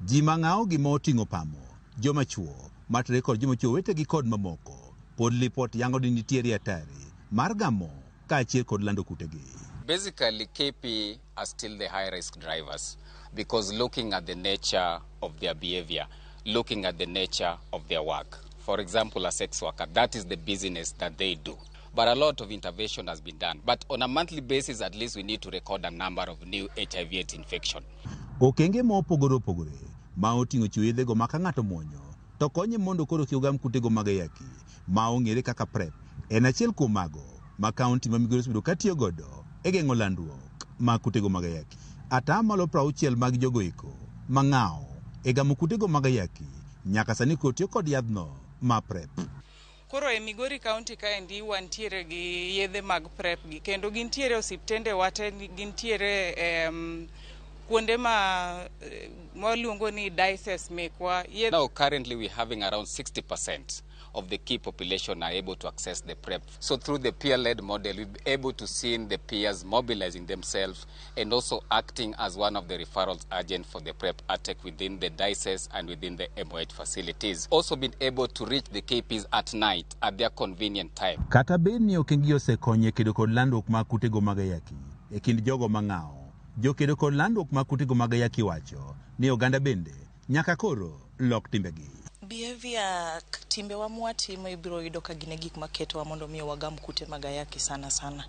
Ji mang'awo gima oting'o pamo, joma chuo, matere kod joma chuo wetegi kod mamoko pod lipot yango ni nitiere hatari mar gamo kaachiel kod lando kutegi. Basically, KP are still the high risk drivers because looking at the nature of their behavior, looking at the nature of their work. For example, a sex worker, that is the business that they do. But a lot of intervention has been done. But on a monthly basis, at least we need to record a number of new HIV/AIDS infection. Okenge ma opogore opogore ma oting'o chiwo yedhego ma ka ng'ato muonyo to konye mondo koro kik ogam kutego mag ayaki ma ong'ere kaka PrEP en achiel kuom mago ma kaunti ma Migori osebedo katiyo godo e geng'o landruok mag kutego mag ayaki. Atamalo 60 mag jogo eko mang'awo e gamo kutego mag ayaki nyaka sani koro tiyo kod yadhno ma PrEP. Koro e Migori County kaendi wantiere gi yedhe mag PrEP gi kendo gintiere osiptende wate, gintiere kuonde ma waluongo ni diocese mekwa. Now currently we're having around 60% of the key population are able to access the PrEP. So through the peer-led model, we've been able to see the peers mobilizing themselves and also acting as one of the referrals agent for the PrEP ATEC within the diocese and within the MOH facilities. Also been able to reach the KPs at night at their convenient time. Kata bed ni okenggi osekonyo e kedo kod landruok mag kutego mag ayaki e kind jogo mang'awo, jokedo kod landruok mag kutego mag ayaki wacho ni oganda bende nyaka koro lok timbegi. Behavior timbewa mwatimo ibiro yudo ka gin e gik maketowa mondo mi wagam kute mag ayaki sana sana.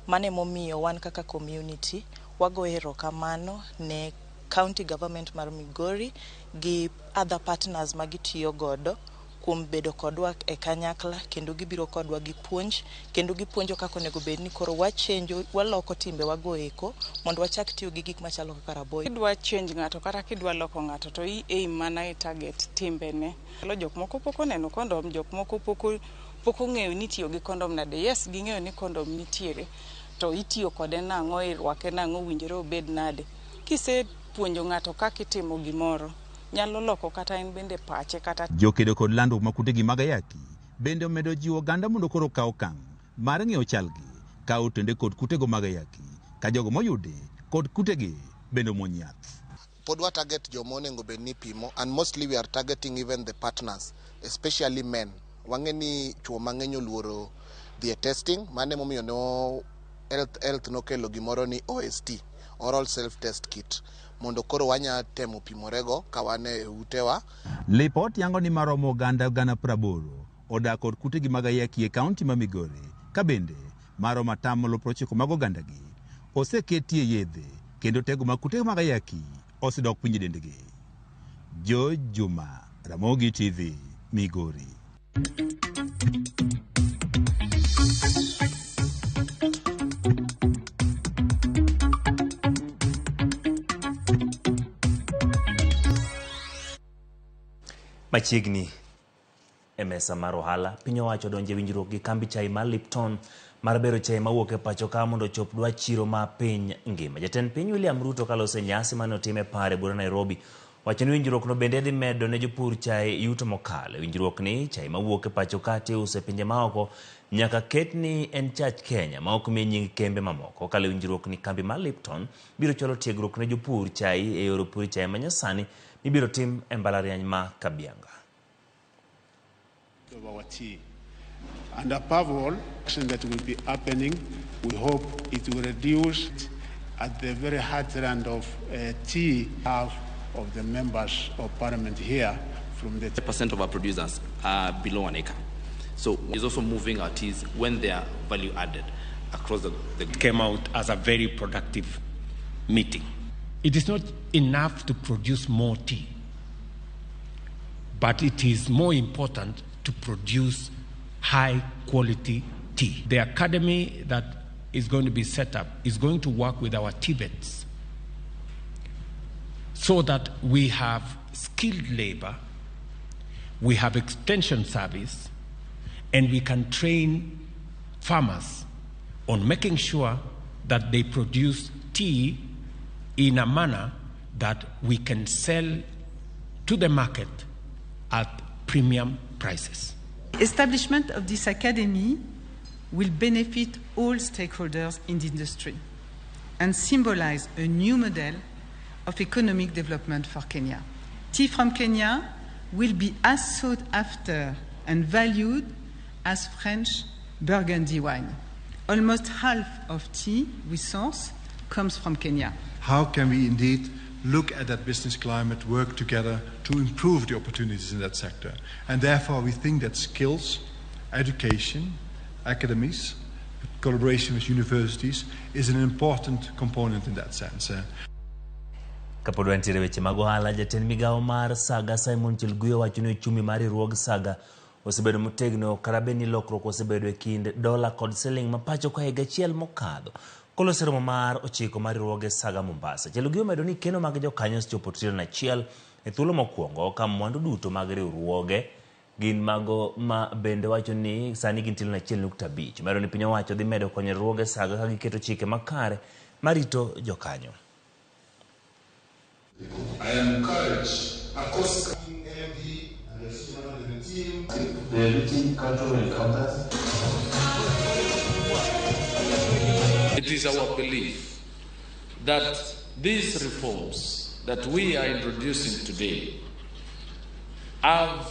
Mano emomiyo wan kaka community wago erokamano ne county government mar Migori gi other partners ma gitiyo godo kuom bedo kodwa e kanyakla kendo gibiro kodwa gi puonj kendo gipuonjo kaka onego bed ni koro wachenjo waloko timbewa go eko mondo wachak tiyo gi gik machalo kaka raboi. Kidwa change ng'ato kata kidwa loko ng'ato to i aim mana e target timbene. Jok moko pok oneno kondom, jok moko pok ong'eyo ni itiyo gi kondom nade. Yes, ging'eyo ni kondom nitiere, to itiyo kode nang'o, irwake nang'o, owinjore obed nade. Kisepuonjo ng'ato kaka itimo gimoro, nyalo loko kata en bende pache kata. Jokedo kod landruok mag kutegi mag ayaki bende omedo jiwo oganda mondo koro okaw okang' mar ng'eyo chalgi ka otende kod kutego mag ayaki ka jogo moyudi kod kutegi bende omuony yath. Pod wa target joma onego bed ni pimo, and mostly we are targeting even the partners, especially men. Wang'e ni chuo mang'eny oluoro dhi e testing, mano emomiyo no health nokelo gimoro ni OST, oral self test kit, mondo koro wanya temo pimorego ka wan e utewa. Lipot yango ni maromo oganda 80,000 odak kod kutegi mag ayaki e kaunti ma Migori, ka bende maromo 90% mag ogandagi oseketie yedhe kendo tego mag kute mag ayaki osedok piny e dendgi. George Juma, Ramogi TV, Migori. Machiegni e mesa mar ohala, piny owacho donjo e winjruok gi kambi chai mar Lipton mar bero chai mawuok e pacho ka mondo ochop dwach chiro ma piny ngima. Jatend piny William Ruto kalose nyasi mane otim e par e bura Nairobi wacho ni winjruok no bende dhi medo ne jopur chai yuto mokalo. E winjruok ni chai mawuok e pacho ka tiuso e pinje maoko nyaka ket ni en chach Kenya ma ok miye nying kembe mamoko. Kokalo e winjruok ni kambi mar Lipton biro chwalo tiegruok ne jopur chai e yor pur chai manyasani mibiro tim e mbalariany ma Kabianga. Of our tea. And above all, action that will be happening, we hope it will reduce at the very heartland of tea, half of the members of parliament here from the percent of our producers are below 1 acre. So it's also moving our teas when they are value added across the came out as a very productive meeting. It is not enough to produce more tea, but it is more important to produce high quality tea. The academy that is going to be set up is going to work with our TVETs so that we have skilled labor, we have extension service, and we can train farmers on making sure that they produce tea in a manner that we can sell to the market at premium prices. Establishment of this academy will benefit all stakeholders in the industry and symbolize a new model of economic development for Kenya. Tea from Kenya will be as sought after and valued as French Burgundy wine. Almost half of tea we source comes from Kenya. How can we indeed look at that business climate, work together to improve the opportunities in that sector? And therefore we think that skills, education, academies, collaboration with universities is an important component in that sense. Kapod wantiere weche mag ohala, jatend migawo mar Saga Simon Chelugui wacho ni uchumi mar riwruog Saga osebedo motegno kata bed ni lokruok osebedo e kind dola kod siling ma pacho ka higa achiel mokadho. Koloso romo mar 9 mar riwruoge Saga Mombasa, Chelugui omedo ni keno mag jokanyo osechopo trilion 1 e thuolo mokwongo ka mwandu duto mag riwruoge gin mago ma bende wacho ni sani gin trilion 1.5. Omedo ni piny owacho dhi medo konyo riwruoge Saga ka giketo chike makare marito jokanyo. I encourage across MD and the team. the enriching cultural encounters. It is our belief that these reforms that we are introducing today have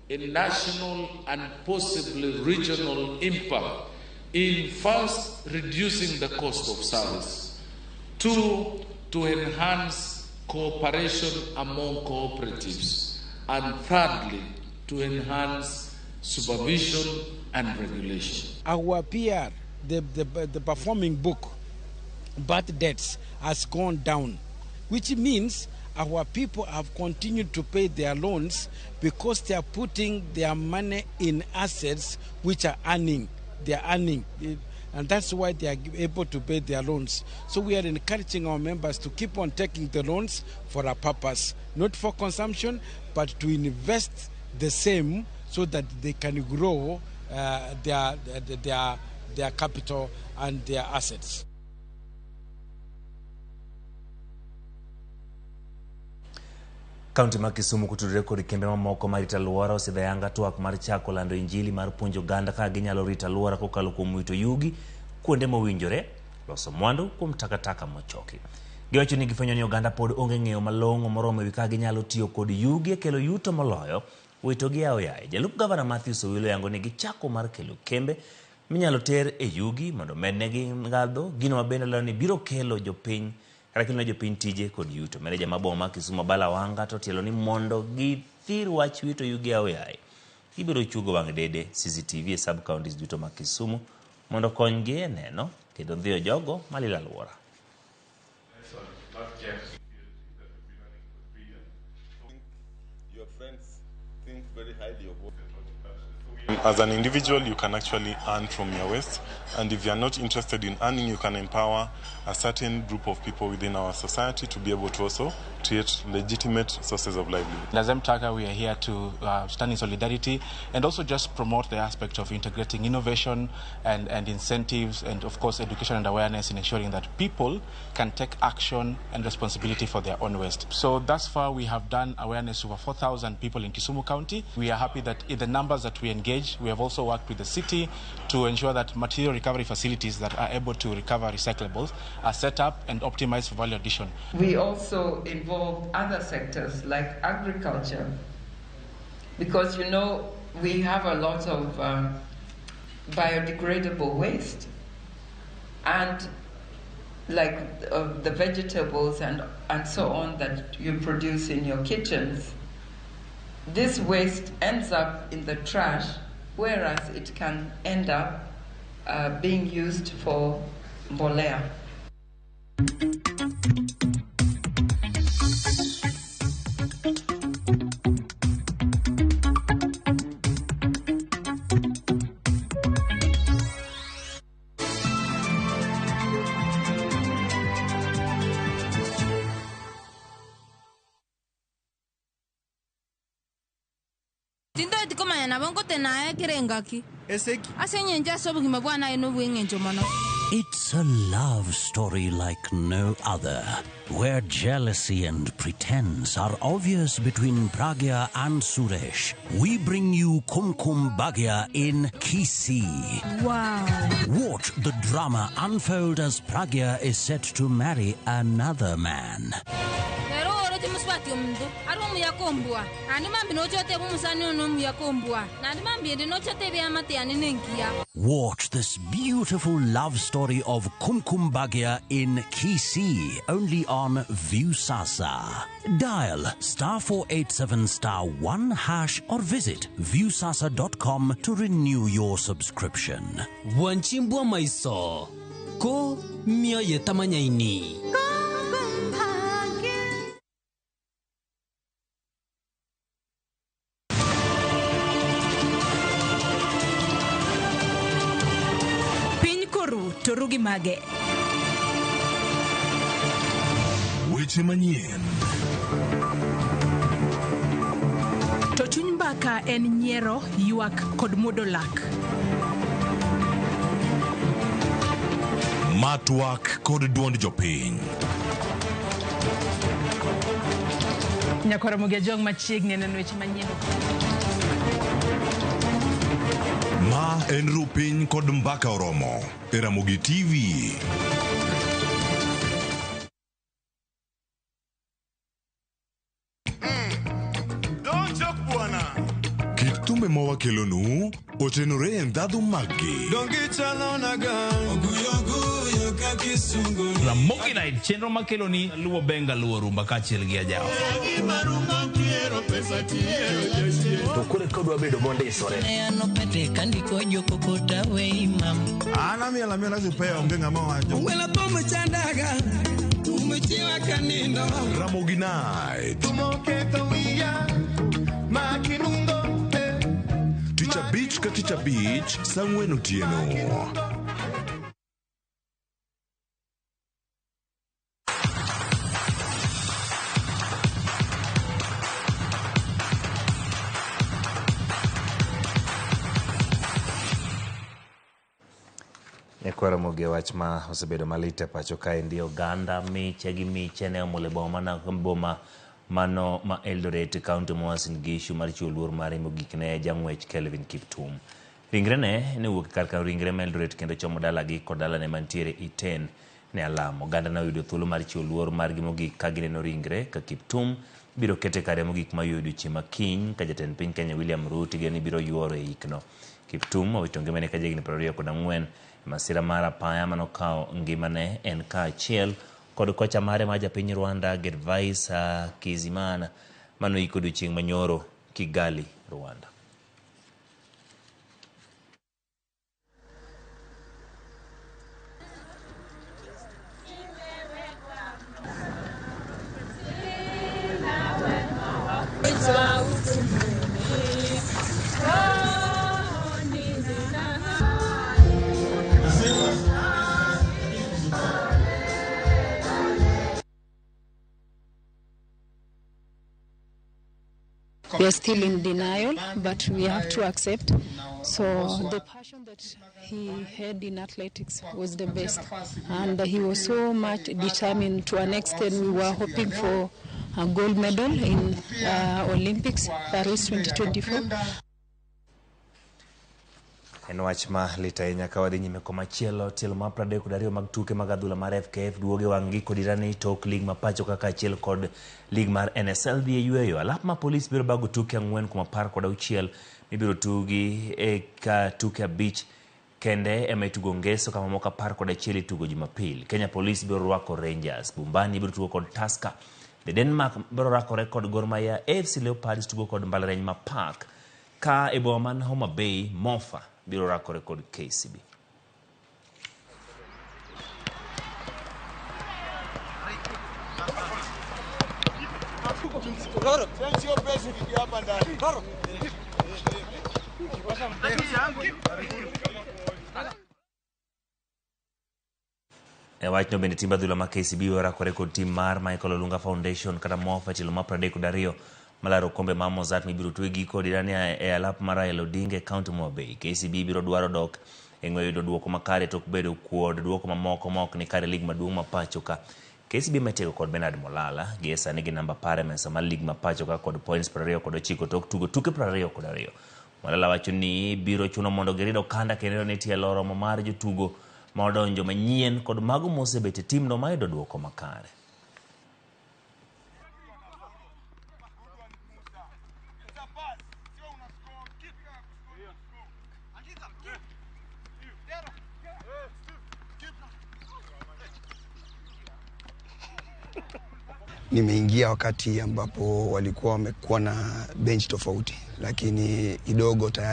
a national and possibly regional impact in first reducing the cost of service, two, to enhance cooperation among cooperatives, and thirdly, to enhance supervision and regulation. Our PR, the performing book, bad debts has gone down, which means our people have continued to pay their loans because they are putting their money in assets which are earning. They are earning, and that's why they are able to pay their loans. So we are encouraging our members to keep on taking the loans for a purpose, not for consumption, but to invest the same so that they can grow their capital and their assets. Kaunti ma Kisumu kotudore kod kembe mamoko mar rito alwora osidho ayanga twak mar chako lando injili mar puonjo oganda kaka ginyalo rito alwora kokalo kuom wito yugi kuonde mowinjore, loso mwandu kuom takataka mochoki. Giwacho ni gifwenyo ni oganda pod onge ng'eyo malong'o moromo ewi kaka ginyalo tiyo kod yugi e kelo yuto moloyo witogi aoyaye. Jalup gavana Matthews Owilo yango ni gichako mar kelo kembe minyalo ter e yugi mondo mednegi ngadho, gino mabende lero ni biro kelo jopiny kata kelo ne jopiny tije kod yuto. Meneja ma boma Kisumu Bala Wanga to tielo ni mondo githir wach wito yugi aoyaye, gibiro chugo wang' dede CCTV e sub counties duto ma Kisumu mondo konygi e neno kendo dhiyo jogo malilo alwora. As an individual, you can actually earn from your waste, and if you are not interested in earning, you can empower a certain group of people within our society to be able to also create legitimate sources of livelihood. As Mtaka, we are here to stand in solidarity and also just promote the aspect of integrating innovation and incentives and, of course, education and awareness in ensuring that people can take action and responsibility for their own waste. So thus far, we have done awareness over 4,000 people in Kisumu County. We are happy that in the numbers that we engage, we have also worked with the city to ensure that material recovery facilities that are able to recover recyclables are set up and optimized for value addition. We also involve other sectors like agriculture, because you know we have a lot of biodegradable waste, and like the vegetables and so on that you produce in your kitchens. This waste ends up in the trash, whereas it can end up being used for mbolea. It's a love story like no other, where jealousy and pretense are obvious between Pragya and Suresh. We bring you Kumkum Bhagya in Kisii. Wow. Watch the drama unfold as Pragya is set to marry another man. Watch this beautiful love story of Kumkum Bhagya in Kisii, only on Viusasa. Dial *487*1# or visit viusasa.com to renew your subscription. Wanchimbwa maiso ko mioyo tamanyaini. Torugi mage. Weche manyien. To chuny mbaka en nyiero, ywak kod muodo lak. Matwak kod duond jopiny. Nyakwara Mogi Ajwang' machiegni neno weche manyien. Ma en Rupiny kod Mbaka Oromo e Ramogi TV. Kit thumbe ma wakelonu otenore e ndhadhu maggi. Ramogi Night, chenro makeloni luwo benga luwo rumba kaachiel gi ajawa. To koro kodwa bedo mondisore. An amiel amiela sipea onge ng'ama wacho. Ramogi Night. Tich abich ka tich abich saa 4 otieno. Nyakwar Ramogi, wach ma osebedo malit e pacho kaendi, oganda miche gi miche ne omul e boma mano ma Eldoret, kaunti ma Uasin Gishu mar chiwo luor mare mogik ne jang'wech Kelvin Kiptum. Ringrene ne owuok kar kano ringre ma Eldoret kendo chomo dalagi kod dalane mantiere Iten ne alam. Oganda ne oyudo thuolo mar chiwo luor margi mogik ka gineno ringre ka Kiptum biro kete kare mogik ma yudo odiochieng' ma kiny ka jatend piny Kenya William Ruto igeno ni biro yuoro e ikno. Kiptum owito ngimane ka jahigni 24 masira mar apaya manokawo ngimane en kaachiel kod kocha mare ma japiny Rwanda Gervais Kizimana manoiko odiochieng' manyoro Kigali, Rwanda. We are still in denial, but we have to accept. So the passion that he had in athletics was the best. And he was so much determined to an extent we were hoping for a gold medal in Olympics, Paris 2024. En wach ma lit ahinya ka wadhi nyime komachielo. Tielo mar 32 mag tuke mag adhula mar FKF duoge wang' gi kod irani tok lig ma pacho kaka achiel kod lig mar NSL dhi e yweyo. Alap ma polis biro bago tuke 4 kuom 16 mibiro tugi e ka tuke 5 kende ema itugo ngeso kama moko 11 itugo Jumapil. Kenya Police biro rwako Rangers, Bumbani biro tugo kod Tusker, The Denmark biro rakore kod Gor Mahia, AFC Leopards tugo kod Mbalariany ma Park, ka e boma man Homa Bay Mofa biro rakore kod KCB. E wachno bende timb adhula ma KCB orakore kod tim mar Michael Olunga Foundation kata Mofa e tielo mar 32 malaro okombe mar Mozart mibiro twe giko dirani e alap mar Raila Odinga e kaunti ma Homa Bay. KCB biro dwaro dok e ng'weyo yudo duoko makare tok bedo kod duoko mamoko ma ok ni kare lig maduong' ma pacho ka. KCB matiego kod Bernard Molala gi sani gi namba 10 e mesa mar lig ma pacho ka kod points 29 tok tugo tuke 22. Molala wacho ni biro chuno mondo girid okanda kendo ni tielo oromo mar jotugo ma odonjo manyien kod mago mosebet e timno ma yudo duoko makare. Nimeingia wakati ambapo walikuwa wamekuwa na bench tofauti, lakini kidogo tayari